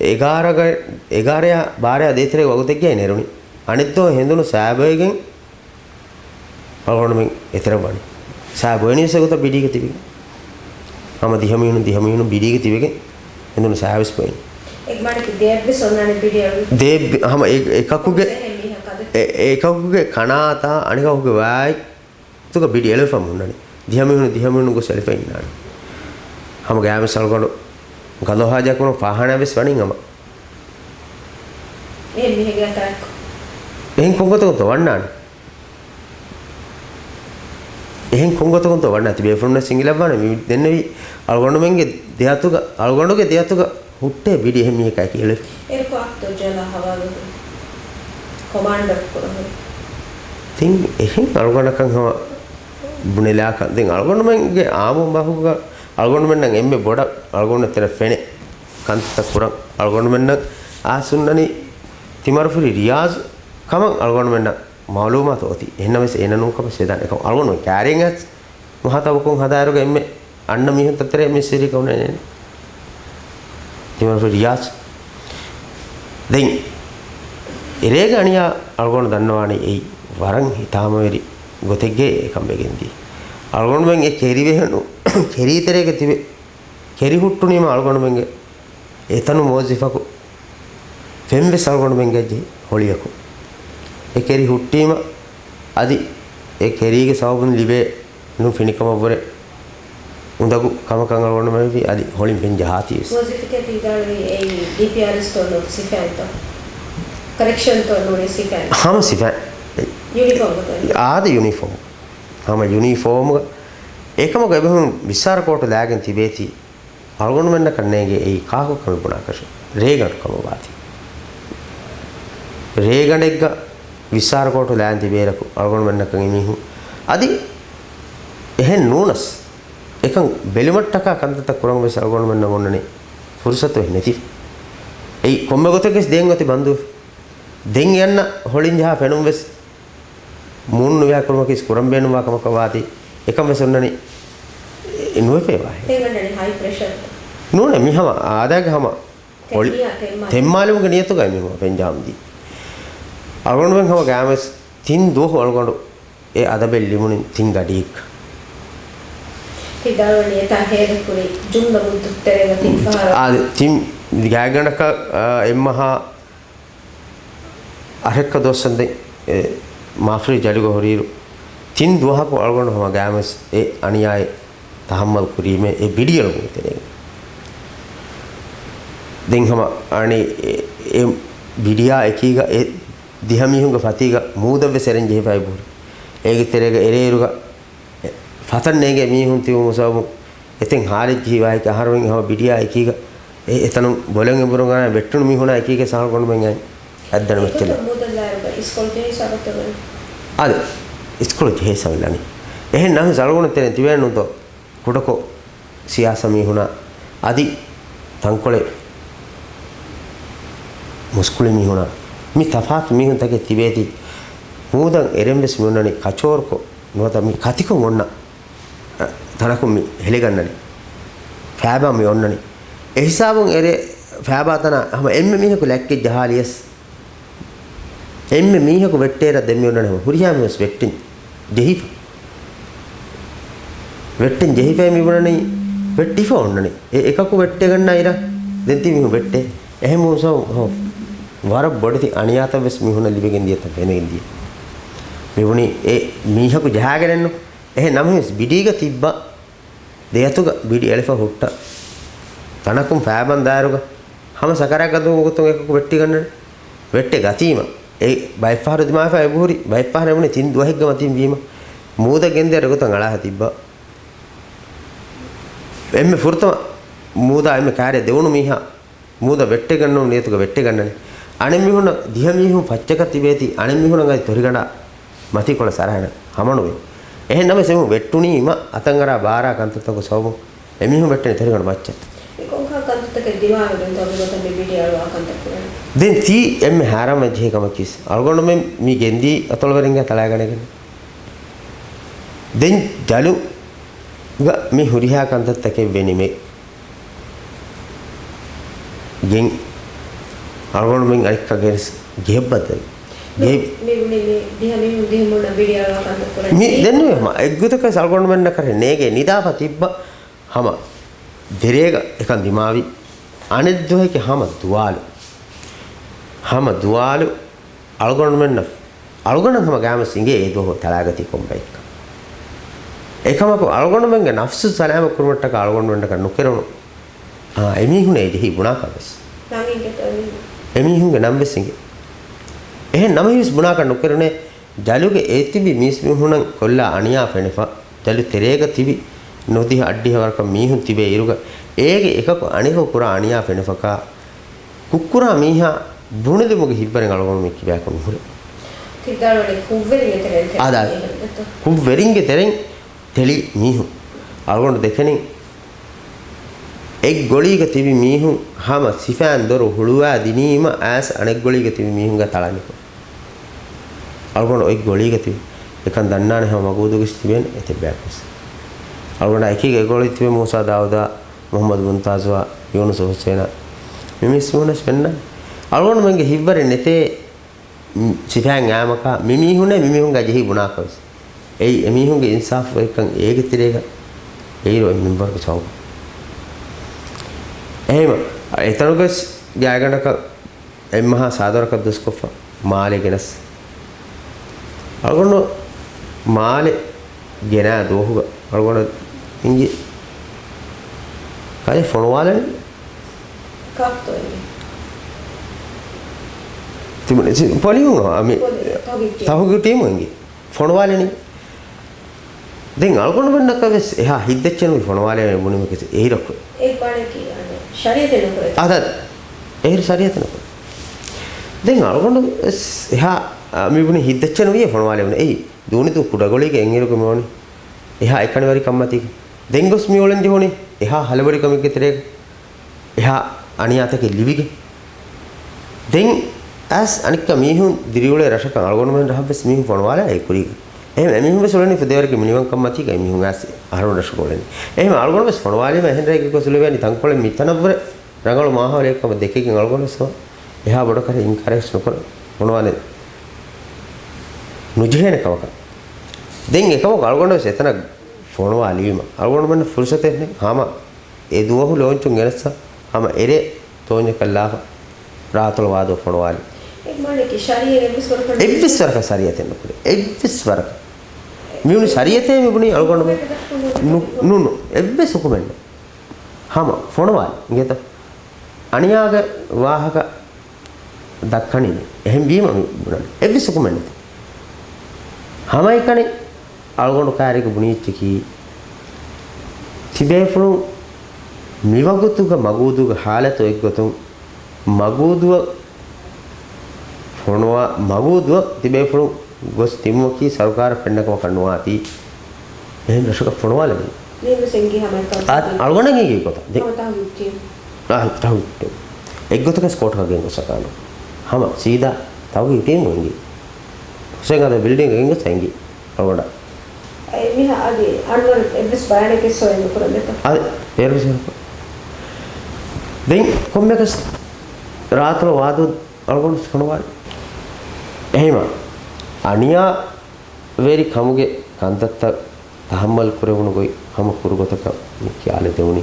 އެގާރަ ގަ-، އެގާރަޔާ ބާރަޔާ ދޭތެރޭ ވަގުތެއްގައި ނެރުނީ. އަނެއްދުވަހު ހެނދުނު ސައިބޮއިގެން އަޅުގަނޑުމެން އެތެރެ ވަނީ. ސައިބޮއެނީ ވެސް އެގޮތަށް ބިޑީގަ ތިބިގެން. ހަމަ ދިހަ މީހުން، ދިހަ މީހުން ބިޑީގަ ތިބެގެން ހެނދުނު ސައިވެސް ބޮއެނީ. އެ މާނައަކީ ދެއަތްވެސް އޮންނާނެ ބިޑި އަޅު. ދެ ބި-، ހަމަ އެ-، އެކަކުގެ، އެ-، އެކަކުގެ ކަނާތާ އަނެކަކުގެ ވާތް ތުގަ ބިޑި އެޅެފަ ހުންނަނީ. ދިހަ މީހުން، ދިހަ މީހުން ގޮސް އެޅިފަ އިންނާނެ. ހަމަ ގާތްވެސް އަޅުގަނޑު ގަދަ ހާޖާކުރުން ފާހާނާވެސް ވަނީ ހަމަ. އެހެން މީހެއްގެ އަތާއެއްކޮ. އެހެން ކޮންގޮތަކުންތޯ ވަންނާނެ؟ އެހެން ކޮންގޮތަކުންތޯ ވަންނާ؟ ތިބޭފުޅުންނަށް ސިނގިލައްވާނެ މި ދެންނެވި އަޅުގަނޑުމެންގެ ދެއަތުގަ، އަޅުގަނޑުގެ ދެއަތުގަ ހުއްޓޭ ބިޑި އެހެން މީހަކާ ކިޔަލެފި. އޭރު ކޮއްތޯ ޖަލާ ހަވާލު ކޮމާންޑަރ ކުރަހުރި. ތިން އެހެން އަޅުގަނޑަކަށް ހަމަ ބުނެލާކަށް. ދެން އަޅުގަނޑުމެންގެ އާއްމު ބަހުގަ އަޅުގަނޑުމެންނަށް އެންމެ ބޮޑަށް އަޅުގަނޑު ތެރެ ފެނެ ކަންތައް ކުރަން އަޅުގަނޑުމެންނަށް އާސުންނަނީ ތިމަރުފުރި ރިޔާޒު ކަމަށް އަޅުގަނޑުމެންނަށް މައުލޫމާތު އޮތީ. އެހެންނަމަވެސް އޭނަ ނޫން ކަމަށް ވެދާނެ. އެކަމަ އަޅުގަނޑު ކާރިން އަސް މުހާތަބަކުން ހަދާއިރުގަ އެންމެ އަންނަ މީހުންތައް ތެރޭ މި ސިރި ކައުނެއް ނޭނެ. ތިމަންފި ރިޔާޒް. ދެން އެރޭގެ އަނިޔާ އަޅުގަނޑު ދަންނަވާނީ އެއީ ވަރަށް ހިތާމަވެރި ގޮތެއްގައި އެކަން ވެގެންދީ. އަޅުގަނޑުމެން އެ ކެރިވެހެނު ކެރީތެރޭގަ ތިބެ ކެރި ހުއްޓުނީމަ އަޅުގަނޑުމެންގެ އެތަނު މުވައްޒަފަކު ފެން ވެސް އަޅުގަނޑުމެންގެ އައްޖެ ހޮޅިއަކު. އެ ކެރި ހުއްޓީމަ އަދި އެ ކެރީގެ ސަބަބުން ލިބޭ ނުފިނިކަމަށްވުރެ އުނދަގޫ ކަމަކަށް އަޅުގަނޑުމެން ވީ އަދި ހޮޅިން ފެން ޖަހާތީވެސް. މުވައްޒަފަކަށް ތި ވިދާޅުވީ އެއީ ޑީޕީއާރްއެސްތޯ ނޫނީ ސިފައިންތޯ؟ ކަރެކްޝަންތޯ ނޫނީ ސިފައިން؟ ހަމަ ސިފައިން. ޔުނީފޯމްގަތޯ؟ އާދެ ޔުނީފޯމް. ހަމަ ޔުނީފޯމްގަ. އެކަމަކު އެބަހުން ވިއްސާރަ ކޯޓު ލާގެން ތިބޭތީ. އަޅުގަނޑުމެންނަކަށް ނޭނގޭ އެއީ ކާކު ކަމެއް ބުނާކަށެއް. ރޭގަނޑު ކަމަށް ވާތީ. ރޭގަނޑެއްގަ ވިއްސާރަ ކޯޓު ލާން ތިބޭރަކު އަޅުގަނޑުމެންނަކަށް އެމީހުން އަދި އެހެން ނޫނަސް އެކަން ބެލުމަށްޓަކާ ކަންތައްތައް ކުރަން ވެސް އަޅުގަނޑުމެންނަށް އޮންނަނީ ފުރުސަތު ވެސް ނެތި. އެއީ ކޮންމެ ގޮތެއްގެސް ދޭން އޮތީ ބަންދުވެފަ. ދެން އެ އަންނަ ހޮޅިން ޖަހާ ފެނުން ވެސް މޫނު ނުވިހާ ކުރުމަކީ ކުރަން ބޭނުންވާ ކަމަކަށް ވާތީ. އެކަން ވެސް އޮންނަނީ ނުވެފައިވާހެން. ނޫނޭ މި ހަމަ އާދައިގެ ހަމަ ހޮޅި ތެންމާލުމުގެ ނިޔަތުގައި މި ހަމަ ފެން ޖަހަމުންދީ. އަޅުގަނޑުމެން ހަމަ ގާމެސް ތިން ދުވަހު އަޅުގަނޑު އެ އަދަބެއް ލިބުނިން ތިން ގަޑިއެއްގަ. ތި ދާވަނީ އެތާ ހޭދަކުރި ޖުމްލަ މުއްދަތު ތެރޭގަ ތިން ފަހަރަށް. އާދެ، ތިން ގާތްގަނޑަކަށް، އާ، އެއްމަހާ އަށެއްކަ ދުވަސްވަންދެން އެ މާފަރި ޖަލުގަ ހުރިއިރު، ތިން ދުވަހަކު އަޅުގަނޑު ހަމަ ގާމެސް އެ އަނިޔާއެއް ތަހައްމަލް ކުރީމޭ އެ ބިޑިއެޅުމުގެ ތެރޭގަ. ދެން ހަމަ އަނި އެ، އެ ބިޑިއާ އެކީގަ އެ ދިހަ މީހުންގެ ފަތީގަ މޫދަށްވެސް އެރެން ޖެހިފައި ބުރި. އޭގެ ތެރޭގަ އެރޭއިރުގަ ފަތަން ނޭނގޭ މީހުން ތިބުމު ސަބަބުން އެތެން ހާލެއްޖެހި ވާހެކެ އަހަރުމެން ހަމަ ބިޑިއާ އެކީގަ އެ އެތަނުން ބޮލަން އެނބުރުން އަންނަ ވެއްޓުނު މީހުނާ އެކީގަ އަހަރުމެން އައި އައްދަނަ މެއްޗެއް ނެތް. އާދެ، އިސްކޮޅު ޖެހޭ ހިސާބަށް ލަނީ. އެހެން ނަމަވެސް އަޅުގަނޑު ތެރެއިން ތިބޭނުންތޯ ކުޑަކޮށް ސިޔާސަ މީހުނާ އަދި ތަންކޮޅެއް މުސްކުޅި މީހުނާ މި ތަފާތު މީހުންތަކެއް ތިބޭތީ މޫދަށް އެރެން ވެސް މި އޮންނަނީ ކަޗޯރުކޮށް ނުވަތަ މި ކަތިކޮށް އޮންނަ ތަނަކުން މި ހެލިގަންނަނީ. ފައިބާ މި އޮންނަނީ. އެ ހިސާބުން އެރޭ ފައިބާ ތަނާ ހަމަ އެންމެ މީހަކު ލެއްކެއް ޖަހާލިޔަސް އެންމެ މީހަކު ވެއްޓޭރަށް ދެން މި އޮންނަނީ ހަމަ ހުރިހާ މީހުން ވެސް ވެއްޓިން ޖެހިފަ. ވެއްޓިން ޖެހިފައި މި ބުނަނީ ވެއްޓިފަ އޮންނަނީ. އެ އެކަކު ވެއްޓިގަންނަ އިރަށް ދެން ތި މީހުން ވެއްޓޭ. އެހެން މޫސަ ހޯ، ވަރަށް ބޮޑެތި އަނިޔާތައް ވެސް މީހުންނަށް ލިބިގެން ދިޔަތަން ފެނިގެން ދިޔަ. މި ބުނީ އެ މީހަކު ޖަހާގެނެއްނު. އެހެން ނަމަވެސް ބިޑީގަ ތިއްބަ ދެއަތުގަ ބިޑި އެޅިފަ ހުއްޓަ ތަނަކުން ފައިބަން ދާއިރުގަ ހަމަ ސަކަރާތް ގަދަމުގެ ގޮތުން އެކަކު ވެއްޓިގަންނަނީ. ވެއްޓެ ގަތީމަ އެ ބައެއްފަހަރު ދިމާވެފަ އެބަހުރި، ބައެއްފަހަރު އެބުނީ ތިން ދުވަހެއްގަ މަތިން ވީމަ މޫދަށް ގެންދޭ ގޮތަށް އަޅާ ތިއްބަ. އެންމެ ފުރަތަމަ މޫދާ އެންމެ ކާރިއަށް ދެވުނު މީހާ މޫދަށް ވެއްޓެގަންނަވަން ނިޔަތުގަ ވެއްޓެގަންނަނީ. އަނެއް މީހުންނަށް ދިހަ މީހުން ފައްޗަކަށް ތިބޭތީ އަނެއް މީހުނަށް އަދި ތޮރިގަނޑާ މަތީކޮޅަށް ސަރަހަނަށް ހަމަނުވޭ. އެހެން ނަމަވެސް އެމީހުން ވެއްޓުނީމަ އަތަށް އަރާ ބާރާ ކަންތައްތަކުގެ ސަބަބުން އެމީހުން ވެއްޓެނީ ތޮރިގަނޑު މައްޗަށް. މި ކޮންކަހަލަ ކަންތައްތަކެއް ދިމާވެގެންތޯ މިގޮތަށް މި ބިޑި އަޅުވާ ކަންތައް ކުރަނީ؟ ދެން ތީ އެންމެ ހައިރާންވެ ޖެހޭ ކަމަކީ އަޅުގަނޑުމެން މި ގެންދީ އަތޮޅުވެރިންގެ ތަޅާގަނެގެން. ދެން ޖަލުގަ މި ހުރިހާ ކަންތައްތަކެއް ވެނިމެ ގެން އަޅުގަނޑުމެން އަނެއްކާ ގެނެސް ގެއަށް ބައްދަލު. ގެ- މި ބުނީ މި ދިހަ މީހުން ދިހަ މީހުންނަށް ބިޑި އަޅުވާ ކަންތައް ކުރަނީ. މި ދެން ނުވޭ ހަމަ އެއްގޮތަކަށް އަޅުގަނޑުމެންނަށް ކަށެއް ނޭގޭ ނިދާފަ ތިއްބަ ހަމަ ދެރޭގަ އެކަން ދިމާވި. އަނެއް ދުވަހެކޭ ހަމަ ދުވާލު. ހަމަ ދުވާލު އަޅުގަނޑުމެންނަށް، އަޅުގަނޑަށް ހަމަ ގާމަސް އިނގޭ އެ ދުވަހު ތަޅާގަތީ ކޮންބައެއްކަން. އެކަމަކު އަޅުގަނޑުމެންގެ ނަފްސު ސަލާމަތް ކުރުމަށްޓަކާ އަޅުގަނޑުމެންނަކަށް ނުކެރުނު. އާ، އެމީހުން އެ ޖެހި ބުނާކަށް ވެސް. ނަނގިންގެ ތަން. އެމީހުންގެ ނަން ވެސް އިނގޭ. އެހެން ނަމަވެސް ބުނާކަށް ނުކެރުނޭ. ޖަލުގެ އެ ތިބި މީސްމީހުނަށް ކޮށްލާ އަނިޔާ ފެނިފަ، ޖަލު ތެރޭގަ ތިބި ނުދިހަ އަށްޑިހަ ވަރަކަށް މީހުން ތިބޭ އިރުގަ، އޭގެ އެކަކު އަނެކަކު ކުރާ އަނިޔާ ފެނިފަކާ، ކުށްކުރާ މީހާ ބުނެލުމުގެ ހިތްވަރެއް އަޅުގަނޑު މި ކިބައިކު ނުހުރޭ. ތި ވިދާޅުވަނީ ކުށްވެރިންގެ ތެރެއިން ތެޅި އާދާ، މީހުން ދެއްތޯ؟ ކުށްވެރިންގެ ތެރެއިން ތެޅި މީހުން. އަޅުގަނޑު ދެކެނީ އެއްގޮޅީގަ ތިބި މީހުން ހަމަ ސިފައިން ދޮރު ހުޅުވާ ދިނީމަ އައިސް އަނެއްގޮޅީގަ ތިބި މީހުންގެ ތަޅާނިކޮށް. އަޅުގަނޑު އޮތް ގޮޅީގަ ތިބި، އެކަން ދަންނާނެ ހަމަ މަގޫދޫގެ ތިބޭނެ އެތައް ބަޔަކުވެސް. އަޅުގަނޑާ އެކީގަ އެ ގޮޅީ ތިބެ މޫސާ ދާއޫދާ، މުޙައްމަދު މުންތާޒުއާ، ޔޫނުސު ހުސެނާ މި މީސްމީހުންވެސް ފެންނާނެ. އަޅުގަނޑުމެންގެ ހިތްވަރެއް ނެތޭ މި ސިފައިން އާމަކާ މި މީހުންނޭ މި މީހުންގާ ޖެހި ބުނާކަށްވެސް. އެއީ އެމީހުންގެ އިންސާފުވެރިކަން އޭގެ ތެރޭގަ އެއިރު އޮތް މިންވަރުގެ ސަބަބު. އެހެންވީމަ، އެތަނުގަސް ގާތްގަނޑަކަށް އެއްމަހާ ސާދަވަރަކަށް ދުވަސްކޮށްފަ މާލެ ގެނަސް. އަޅުގަނޑު މާލެ ގެނާ ދުވަހުގަ އަޅުގަނޑަށް އިނގި ކަލޭ ފޮނުވާލަނީ. ކާކުތޯ އިނގި؟ ތިމަން ޕޮލިހުން މި ޕޮލި-، ތަހުގީގު ޓީމު. ތަހުގީގު ޓީމު އިނގި. ފޮނުވާލަނީ. ދެން އަޅުގަނޑުމެންނަކަށް ވެސް އެހާ ހިތްދައްޗެއް ނުވި ފޮނުވާލެވޭ ބުނީމަ ކެސެ އެހިރަކު. އެ މާނައަކީ، އަނެއް، ޝަރީއަތެއް ނުކުރޭ. އާދަ، އެހިރަ ޝަރީއަތެއް ނުކުރޭ. ދެން އަޅުގަނޑު ވެސް އެހާ، އަ، މި ބުނީ ހިތްދައްޗެއް ނުވިޔޭ ފޮނުވާލެވުނު. އެއީ، ދޫނިދޫ ކުޑަގޮޅީގެ އެއްއިރުގަ މި އޮނީ އެހާ އެކަނިވެރިކަންމަތީގަ. ދެން ގޮސް މި އުޅެން ޖެހުނީ އެހާ ހަލަބޮޑިކަމެއްގެ ތެރޭގަ. އެހާ އަނިޔާތަކެއް ލިބިގެން. ދެން އައިސް އަނެއްކާ މީހުން ދިރިއުޅޭ ރަށަކަށް އަޅުގަނޑުމެން ރަށަށްވެސް މީހުން ފޮނުވާލާ އެ ކުރީގަ. އެހެން އެމީހުންވެސް އުޅެނީ ފުދޭވަރެއްގެ މިނިވަންކަންމަތީގަ އެމީހުން އައިސް އަހަރުމެން ރަށަކަށް އުޅެނީ. އެހެން އަޅުގަނޑުވެސް ފޮނުވާލީމަ އެހެން ރެއެއްގެ ގޮސް އުޅެވޭނީ ތަންކޮޅެއް މިތަނަށްވުރެ ރަނގަޅު މާހައުލެއްކަމަށް ދެކިގެން އަޅުގަނޑުވެސް ހަމަ އެހާ ބޮޑަކަށް އިންކާރެއްވެސް ނުކުރަން ފޮނުވާލެވޭ. ނުޖެހޭނެ ކަމަކަށް. ދެން އެކަމަކު އަޅުގަނޑުވެސް އެތަނަށް ފޮނުވާލީމަ އަޅުގަނޑުމެންނަށް ފުރުސަތެއް ހަމަ އެ ދުވަހު ލޯންޗުން ގެނެއްސަ ހަމަ އެރޭ ތޯންޏަކަށް ލާފަ ރާތޮޅު ވާދޯ ފޮނުވާލި. އެއްވެސް ވަރަކަށް ޝަރީއަތެއް ނުކުރެ. އެއްވެސް ވަރަކަށް ޝަރީއަތެއް ނުކުރެ. އެއްވެސް ވަރަކަށް. މިވުނީ ޝަރީއަތޭ މިބުނީ އަޅުގަނޑު ނު-، ނު-، ނު-، އެއްވެސް ހުކުމެއް ނެތް. ހަމަ ފޮނުވާލި. އިނގޭތަ؟ އަނިޔާގެ ވާހަކަ ދައްކަނީ ނެތް. އެހެންވީމަ މި ބުނަނީ. އެއްވެސް ހުކުމެއް ނެތި. ހަމައެކަނި އަޅުގަނޑު ކާރިގަ ބުނި އެއްޗަކީ، ތިބޭފުޅުން މިވަގުތުގަ މަގޫދޫގެ ހާލަތު އޮތްގޮތުން މަގޫދޫއަށް ފޮނުވާ، މަގޫދޫއަށް ތިބޭފުޅުން ގޮސް ތިބުމަކީ ސަރުކާރަށް ފެންނަ ކަމަކަށް ނުވާތީ، އެހެން ރަށަކަށް ފޮނުވާލެވޭ. ނީވެސް އެނގީ ހަމަ އެކަން. އާ، އަޅުގަނޑަށް އެނގީ ގޮތަށް. ދެ-، ހަމަ ތަހުގީގު ޓީމް. އާ، ތަހުގީގު ޓީމް. އެއްގޮތަކަސް ކޯޓަކަށް ގެންގޮސް އަކާނު. ހަމަ ސީދާ ތަހުގީގު ޓީމު އެނގީ. ހުސެން އާދަ ބިލްޑިންގ ގެންގޮސް އެނގީ އަޅުގަނޑަށް. އެ މީހާ އަދި އަންވަރު އެއްވެސް ބަޔާނެއް ގެއްސޯ ނުކުރަން ދެތަ؟ އަދި އޭރުވެސް ހިނގާ. ދެން ކޮންމެއަކަސް ރާތޮޅު ވާދޫ އަޅުގަނޑު ފޮނުވާލި. އެހެންވީމަ، އަނިޔާވެރި ކަމުގެ ކަންތައްތައް ތަހައްމަލް ކުރެވުނު ގޮތް ހަމަ ކުރު ގޮތަކަށް މި ކިޔާލެވުނީ.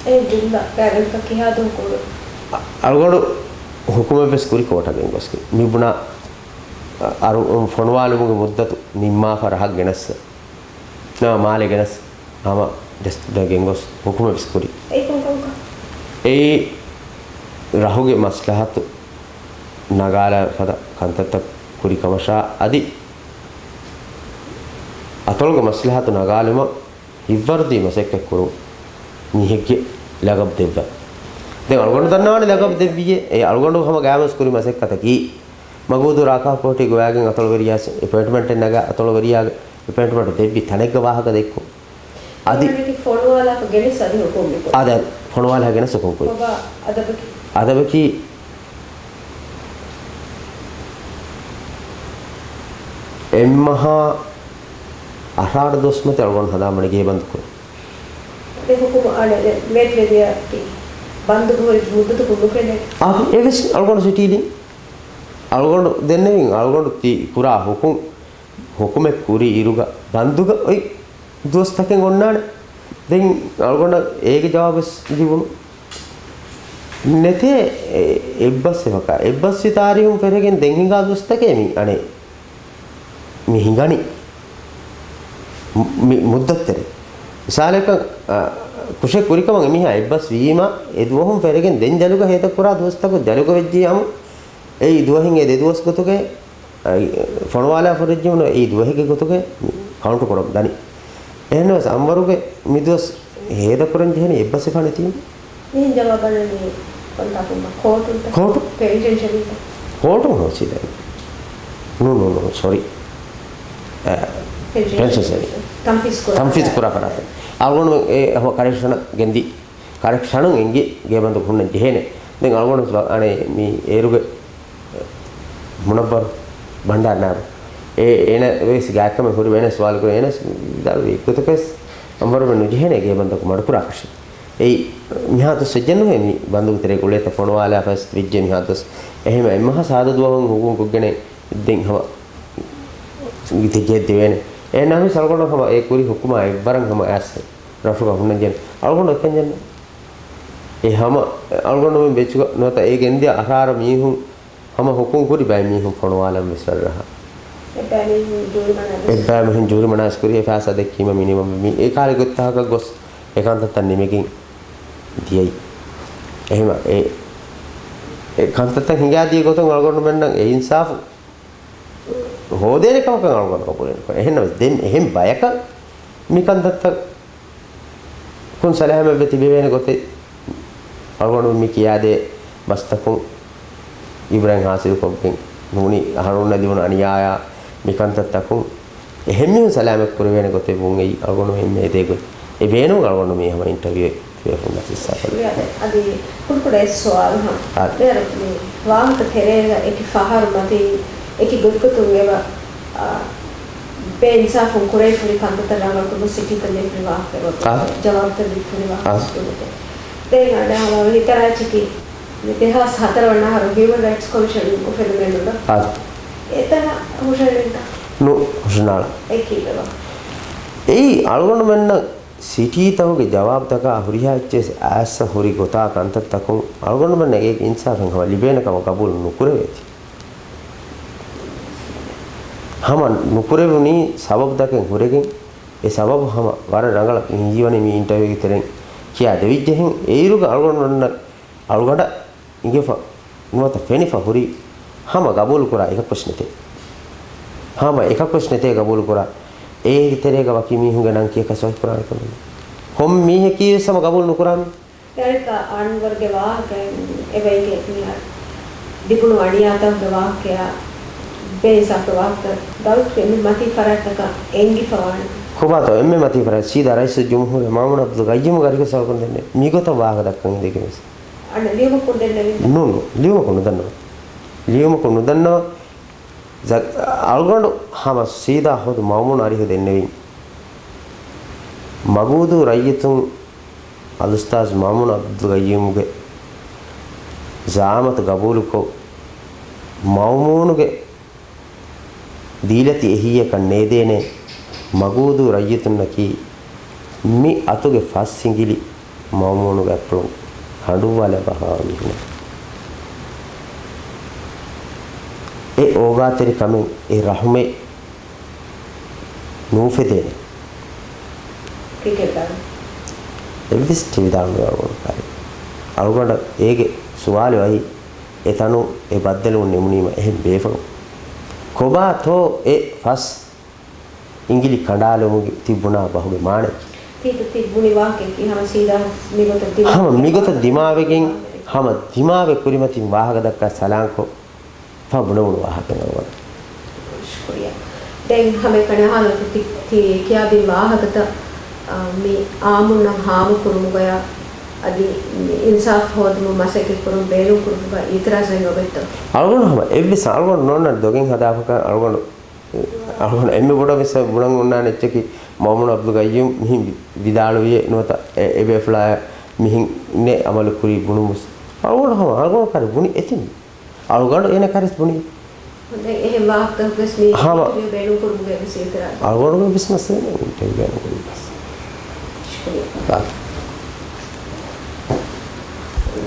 އެ ޖުމްލަ ގާތްގަނޑަކަށް ކިހާ ދުވަހަކު އަޅުގަނޑު ހުކުމެއްވެސް ކުރި ކޯޓަށް ގެންގޮސްގެން. މި ބުނާ އަ-، އަރު-، ފޮނުވާލުމުގެ މުއްދަތު ނިންމާފަ ރަހަށް ގެނަސް، ނަ، މާލެ ގެނަސް، ހަމަ ޖަސްޓް ގެންގޮސް ހުކުމެއްވެސް ކުރި. އެއީ ކޮން ކަމަކަށް؟ އެއީ ރަހުގެ މަސްލަހަތު ނަގާލާ ފަދަ ކަންތައްތައް ކުރި ކަމަށާ އަދި އަތޮޅުގެ މަސްލަހަތު ނަގާލުމަށް ހިތްވަރުދީ މަސައްކަތް ކުރުން މީހެއްގެ ލަގަބު ދެއްވަން. ދެން އަޅުގަނޑު ދަންނަވާނެ ލަގަބު ދެއްވިއޭ. އެ އަޅުގަނޑު ހަމަ ގާތްމަސް ކުރި މަސައްކަތަކީ، މަގޫދޫ ރާކާ ކޯޓީގަ ވައިގެން އަތޮޅުވެރިޔާ އެޕޮއިންޓްމަންޓެއް ނަގާ އަތޮޅުވެރިޔާގެ އެޕޮއިންޓްމަންޓް ދެއްވި ތަނެއްގަ ވާހަކަ ދެއްކުން. އަދި އަދި ފޮނުވާލާފަ ގެނެސް އަދި ހުކުމް މިކުރީ. އާދެ، ފޮނުވާލާ ގެނެސް ހުކުމް ކުރީ. ކޮބާ އަދަބަކީ؟ އަދަބަކީ އެއްމަހާ އަށާރަ ދުވަސް މަތި އަޅުގަނޑު ހަނދާންވަނީ ގޭ ބަންދު ކުރުން. ދެ ހުކުމް އަނެއް މޭތިވެދިޔަ ވެއްޓިވެދިޔަ ބަންދުގެ ހުރި މުއްދަތަކުން ނުކެނޑޭ. އާ، އެވެސް އަޅުގަނޑު ސިޓީލިން. އަޅުގަނޑު ދެންނެވިން، އަޅުގަނޑު ތި ކުރާ ހުކުމް، ހުކުމެއް ކުރި އިރުގަ ބަންދުގަ އޮތް ދުވަސްތަކެއް އޮންނާނެ. ދެން އަޅުގަނޑަށް އޭގެ ޖަވާބުވެސް ލިބުނު. ނެތޭ، އެ، އެއްބަސްވިފަކާ. އެއްބަސްވި ތާރީހުން ފެށިގެން ދެން ހިނގާ ދުވަސްތަކޭ މި އަނެއް މި ހިނގަނީ. މި، މި މުއްދަތުތެރޭ. މިސާލަކަށް، އަ، ކުށެއް ކުރިކަމަށް އެމީހާ އެއްބަސް ވީމަ، އެ ދުވަހުން ފެށިގެން ދެން ޖަލުގަ ހޭދަކުރާ ދުވަސްތަކު ޖަލުގަ ވެއްޖިއްޔާމު، އެއީ ދުވަހިން އެ ދެ ދުވަސް ގޮތުގައި އައި، ފޮނުވާލާ ފުރެއްޖެހުނު އެއީ ދުވަހެއްގެ ގޮތުގައި ކައުންޓު ކުރަން ދަނީ. އެހެންނަމަވެސް އަންވަރުގެ މި ދުވަސް ހޭދަކުރަން ޖެހެނީ އެއްބަސްވިފާނެތީ. މިހެން ޖަވާބާ ދެނީ ކޮންތާކުން ކޯޓުންތަ؟ ކޯޓު. ޕެނިޓެންޝަރީތަ؟ ކޯޓު ނޯ ސީދާ. ނޫ، ނޫ، ނޫ، ސޮރީ. އަ، ޕެނިޓެންޝަރީ. ޕެނިޓެންޝަރީ. ތަންފީޒް ކުރާ. ތަންފީޒް ކުރާ ފަރާތެއް. އަޅުގަނޑު އެ ހަމަ ކަރެކްޝަނަށް ގެންދީ. ކަރެކްޝަނުން އެނގި ގޭބަންދު ހުންނަން ޖެހޭނެ. ދެން އަޅުގަނޑު އަނެއް މި އޭރުގެ މުނައްވަރު ބަންޑާރު ނާބު. އޭ، އޭނަ ވެސް ގާތްކަމެއް ހުރި ވޭނެ ސުވާލު ކުރޭ. އޭނަ ވިދާޅުވި ގޮތަކަސް އަންވަރުމެން ނުޖެހޭނެ ގޭ ބަންދަކު މަޑުކުރާކަށެއް. އެއީ މިހާތަސް ސައްޖަން ނުވޭ މި ބަންދުގެ ތެރޭ ގުޅޭތަ ފޮނުވާލާފަސް ވެއްޖެ މިހާތަސް. އެހެމަ އެއްމަހަށް ސާދަ ދުވަހުން ހުކުމް ކޮށްގެނެ ދެން ހަމަ ގިތެއް ޖެހެއްދެވޭނެ. އެހެން ނަމަވެސް އަޅުގަނޑު ހަމަ އެ ކުރި ހުކުމާ އެއްވަރަށް ހަމަ އައިސް ރަށުގަ ހުންނަންޖެހޭނެ. އަޅުގަނޑު އެކަން ޖެހެން އެ ހަމަ އަޅުގަނޑުމެން ބެއްޗުގަ ނުވަތަ އޭގެ އިންދިޔާ އަހާރަ މީހުން ހަމަ ހުކުމް ކުރި ބައެއް މީހުން ފޮނުވާލަން ވެސް ރަށްރަށަށް. އެއްބައި މީހުން ޖޫރިމަނާ ވެސް. އެއްބައި މީހުން ޖޫރިމަނާ ވެސް ކުރި. އެ ފައިސާ ދެއްކީމަ މިނިމަމް މި އެ ކާލެ ގޮތްތަކަކަށް ގޮސް އެ ކަންތައްތައް ނިމެގެން ދިޔައީ. އެހެމަ އެ، އެ ކަންތައްތައް ހިނގާދިޔަ ގޮތުން އަޅުގަނޑުމެންނަށް އެ އިންސާފު ހޯދޭނެ ކަމަކަށް އަޅުގަނޑު ގަބޫލެއް ނުކުރޭ. އެހެންނަމަވެސް ދެން އެހެން ބަޔަކަށް މި ކަންތައްތައް ކުން ސަލާމަތްވެ ތިބެވޭނެ ގޮތެއް އަޅުގަނޑު މި ކިޔާދޭ ބަސްތަކުން އިބްރާހިމް ހާސިލުކޮށްގެން ނޫނީ އަހަރުންނަށް ލިބުނު އަނިޔާޔާ މި ކަންތައްތަކުން އެހެން މީހުން ސަލާމަތް ކުރެވޭނެ ގޮތެއް ވުން އެއީ އަޅުގަނޑު އެންމެ އެދޭ ގޮތް. އެ ބޭނުން އަޅުގަނޑު މީ ހަމަ އިންޓަވިއު ތިބޭފުޅުންނަށް ހިއްސާ ކޮށްލި. އަދި ކުޑަކުޑަ އެއް ސުވާލު ހަމަ. އާ. މިހާރު މި ވާހަކަ ތެރޭގަ އެކި ފަހަރު މަތިން އެކި ގޮތްގޮތުން އެބަ، އާ، ބޭއިންސާފުން ކުރެވިފަ ހުރި ކަންތައްތައް ރަނގަޅުކުރުމަށް ސިޓީތައް ލިބިފަ ހުރި ވާހަކަ އެބަ އާ. ޖަވާބުތައް ދީފަ ހުރި ވާހަކަ އާ. ސްކޫލުގެ. ދެން އަޑާ ހަމަ ހިތަރާ އެއްޗަކީ މި ދެހާސް ހަތަރު ވަނަ އަހަރު ހިއުމަން ރައިޓްސް ކޮމިޝަން އުފެދުމެއް ނުން. އާ. އެތަނަށް ހުށަހެޅިންތަ؟ ނު، ހުށަނާޅަ. އެ ކީއްވެވާ؟ އެއީ އަޅުގަނޑުމެންނަށް ސިޓީތަކުގެ ޖަވާބުތަކާ ހުރިހާ އެއްޗެސް އައިސް ހުރި ގޮތާ ކަންތައްތަކުން އަޅުގަނޑުމެންނަށް އޭގެ އިންސާފެއް ހަމަ ލިބޭނެ ކަމަށް ގަބޫލު ނުކުރެވޭތީ. ހަމަ ނުކުރެވުނީ ސަބަބުތަކެއް ހުރެގެން، އެ ސަބަބު ހަމަ ވަރަށް ރަނގަޅަށް މި ހީވަނީ މި އިންޓަވިއުގެ ތެރެއިން ކިޔާ ދެވިއްޖެހެން. އެއިރުގަ އަޅުގަނޑުމެންނަށް އަޅުގަނޑަށް އިނގެފަ ނުވަތަ ފެނިފަ ހުރީ ހަމަ ގަބޫލުކުރާ އެކަކުވެސް ނެތޭ. ހަމަ އެކަކުވެސް ނެތޭ ގަބޫލުކުރާ. އޭގެ ތެރޭގަ ވަކި މީހުންގެ ނަން ކިޔަކަށް ސޮއިކުރާނެ ކަމެއް ނެތް. ކޮން މީހަކީވެސް ހަމަ ގަބޫލު ނުކުރާނީ. ދަރިކަ އަންވަރުގެ ވާހަކައިން އެބައިގެ މިހާރު ލިބުނު އަނިޔާތަކުގެ ވާހަކަޔާ ބޭއިންސާފުގެ ވާހަކަ ދައުތުގެ މި މަތީ ފަރާތްތަކަށް އެނގިފަ ވާނެ. ކޮބާތޯ އެންމެ މަތީ ފަރާތް؟ ސީދާ ރައީސުލްޖުމްހޫރިއްޔާ މައުމޫނު އަބްދުލް ގައްޔޫމްގެ އަރިހު ސަބަބުން ދެންނެވި މިގޮތަށް ވާހަކަ ދައްކަން އިނދެގެން ވެސް. އަންނަ ލިޔުމަކުން ދެންނެވިން. ނޫން، ނޫން. ލިޔުމަކުން ނުދަންނަވާ. ލިޔުމަކުން ނުދަންނަވާ. ޒަ-، އަޅުގަނޑު ހަމަ ސީދާ ހޯދު މައުމޫނު އަރިހު ދެންނެވިން. މަގޫދޫ ރައްޔިތުން އަލްއުސްތާޒް މައުމޫނު އަބްދުލް ގައްޔޫމްގެ ޒައާމަތު ގަބޫލުކޮށް، މައުމޫނުގެ ދީލަތި އެހީއަކަށް ނޭދޭނެ މަގޫދޫ ރައްޔިތުންނަކީ މި އަތުގެ ފަސް ހިނގިލި މައުމޫނުގެ އަތްޕުޅުން ކަނޑުއްވާލައްވާފަވާ މީހުން. އެ އޯގާތެރިކަމެއް، އެ ރަހުމެއް ނޫފެދޭނެ. ކިކެޓް ދާން. އެއްވެސް ޓިވި ދާން ނުވާ ކާރި. އަޅުގަނޑަށް އޭގެ ސުވާލެއް ވައި އެ ތަނު އެ ބައްދަލުވުން ނިމުނީމަ އެހެން ބޭފުޅުން. ކޮބާތޯ އެ ފަސް އިނގިލި ކަނޑާލުމުގެ ތިބުނާ ބަހުގެ މާނައަކީ؟ ތީތަ ތި ބުނި ވާހަކައަކީ ހަމަ ސީދާ މިގޮތަށް ދިމާވެ ހަމަ މިގޮތަށް ދިމާވެގެން ހަމަ ދިމާވެ ކުރިމަތިން ވާހަކަ ދައްކާ ސަލާންކޮށް ފަ ބުނެވުނު ވާހަކަ ނަގަވަން. ޝުކުރިއްޔާ. ދެން ހަމައެކަނި އަހާލަން ތި، ތި ކިޔާދިން ވާހަކަތައް، އާ، މި އާއްމުންނަށް ހާމަކުރުމުގަޔާ އަދި މި އިންސާފް ހޯދުމަށް މަސައްކަތް ކުރުން ބޭނުން ކުރުމުގަ އިއުތިރާޒެއް ނުވެއްތޯ؟ އަޅުގަނޑު ހަމަ އެއްވެސް އަޅުގަނޑު ނޯންނަ ދޮގެއް ހަދާފަކަށް އަޅުގަނޑު، އަޅުގަނޑު އެންމެ ބޮޑަށް ވެސް ބުނަން އޮންނާނެ އެއްޗަކީ މައުމޫނު އަބްދުލް ގައްޔޫމް މިހިން ވިދާޅުވިއޭ ނުވަތަ އެ، އެބޭފުޅާޔަށް މިހިން އެ އަމަލު ކުރީ ބުނުމުސް. އަޅުގަނޑު ހަމަ އަޅުގަނޑު ކާރި ބުނި އެތިން. އަޅުގަނޑު އޭނަ ކާރިސް ބުނި. ދެން އެހެން ވާހަކަތަކުގެސް މި ހަމަ އިންޓަވިއު ބޭނުން ކުރުމުގެ ވެސް އިތުރާ. އަޅުގަނޑުގެ ބިސްނަސް އިންޓަވިއު ބޭނުން ކުރުމުގެ. ޝުކުރިއްޔާ.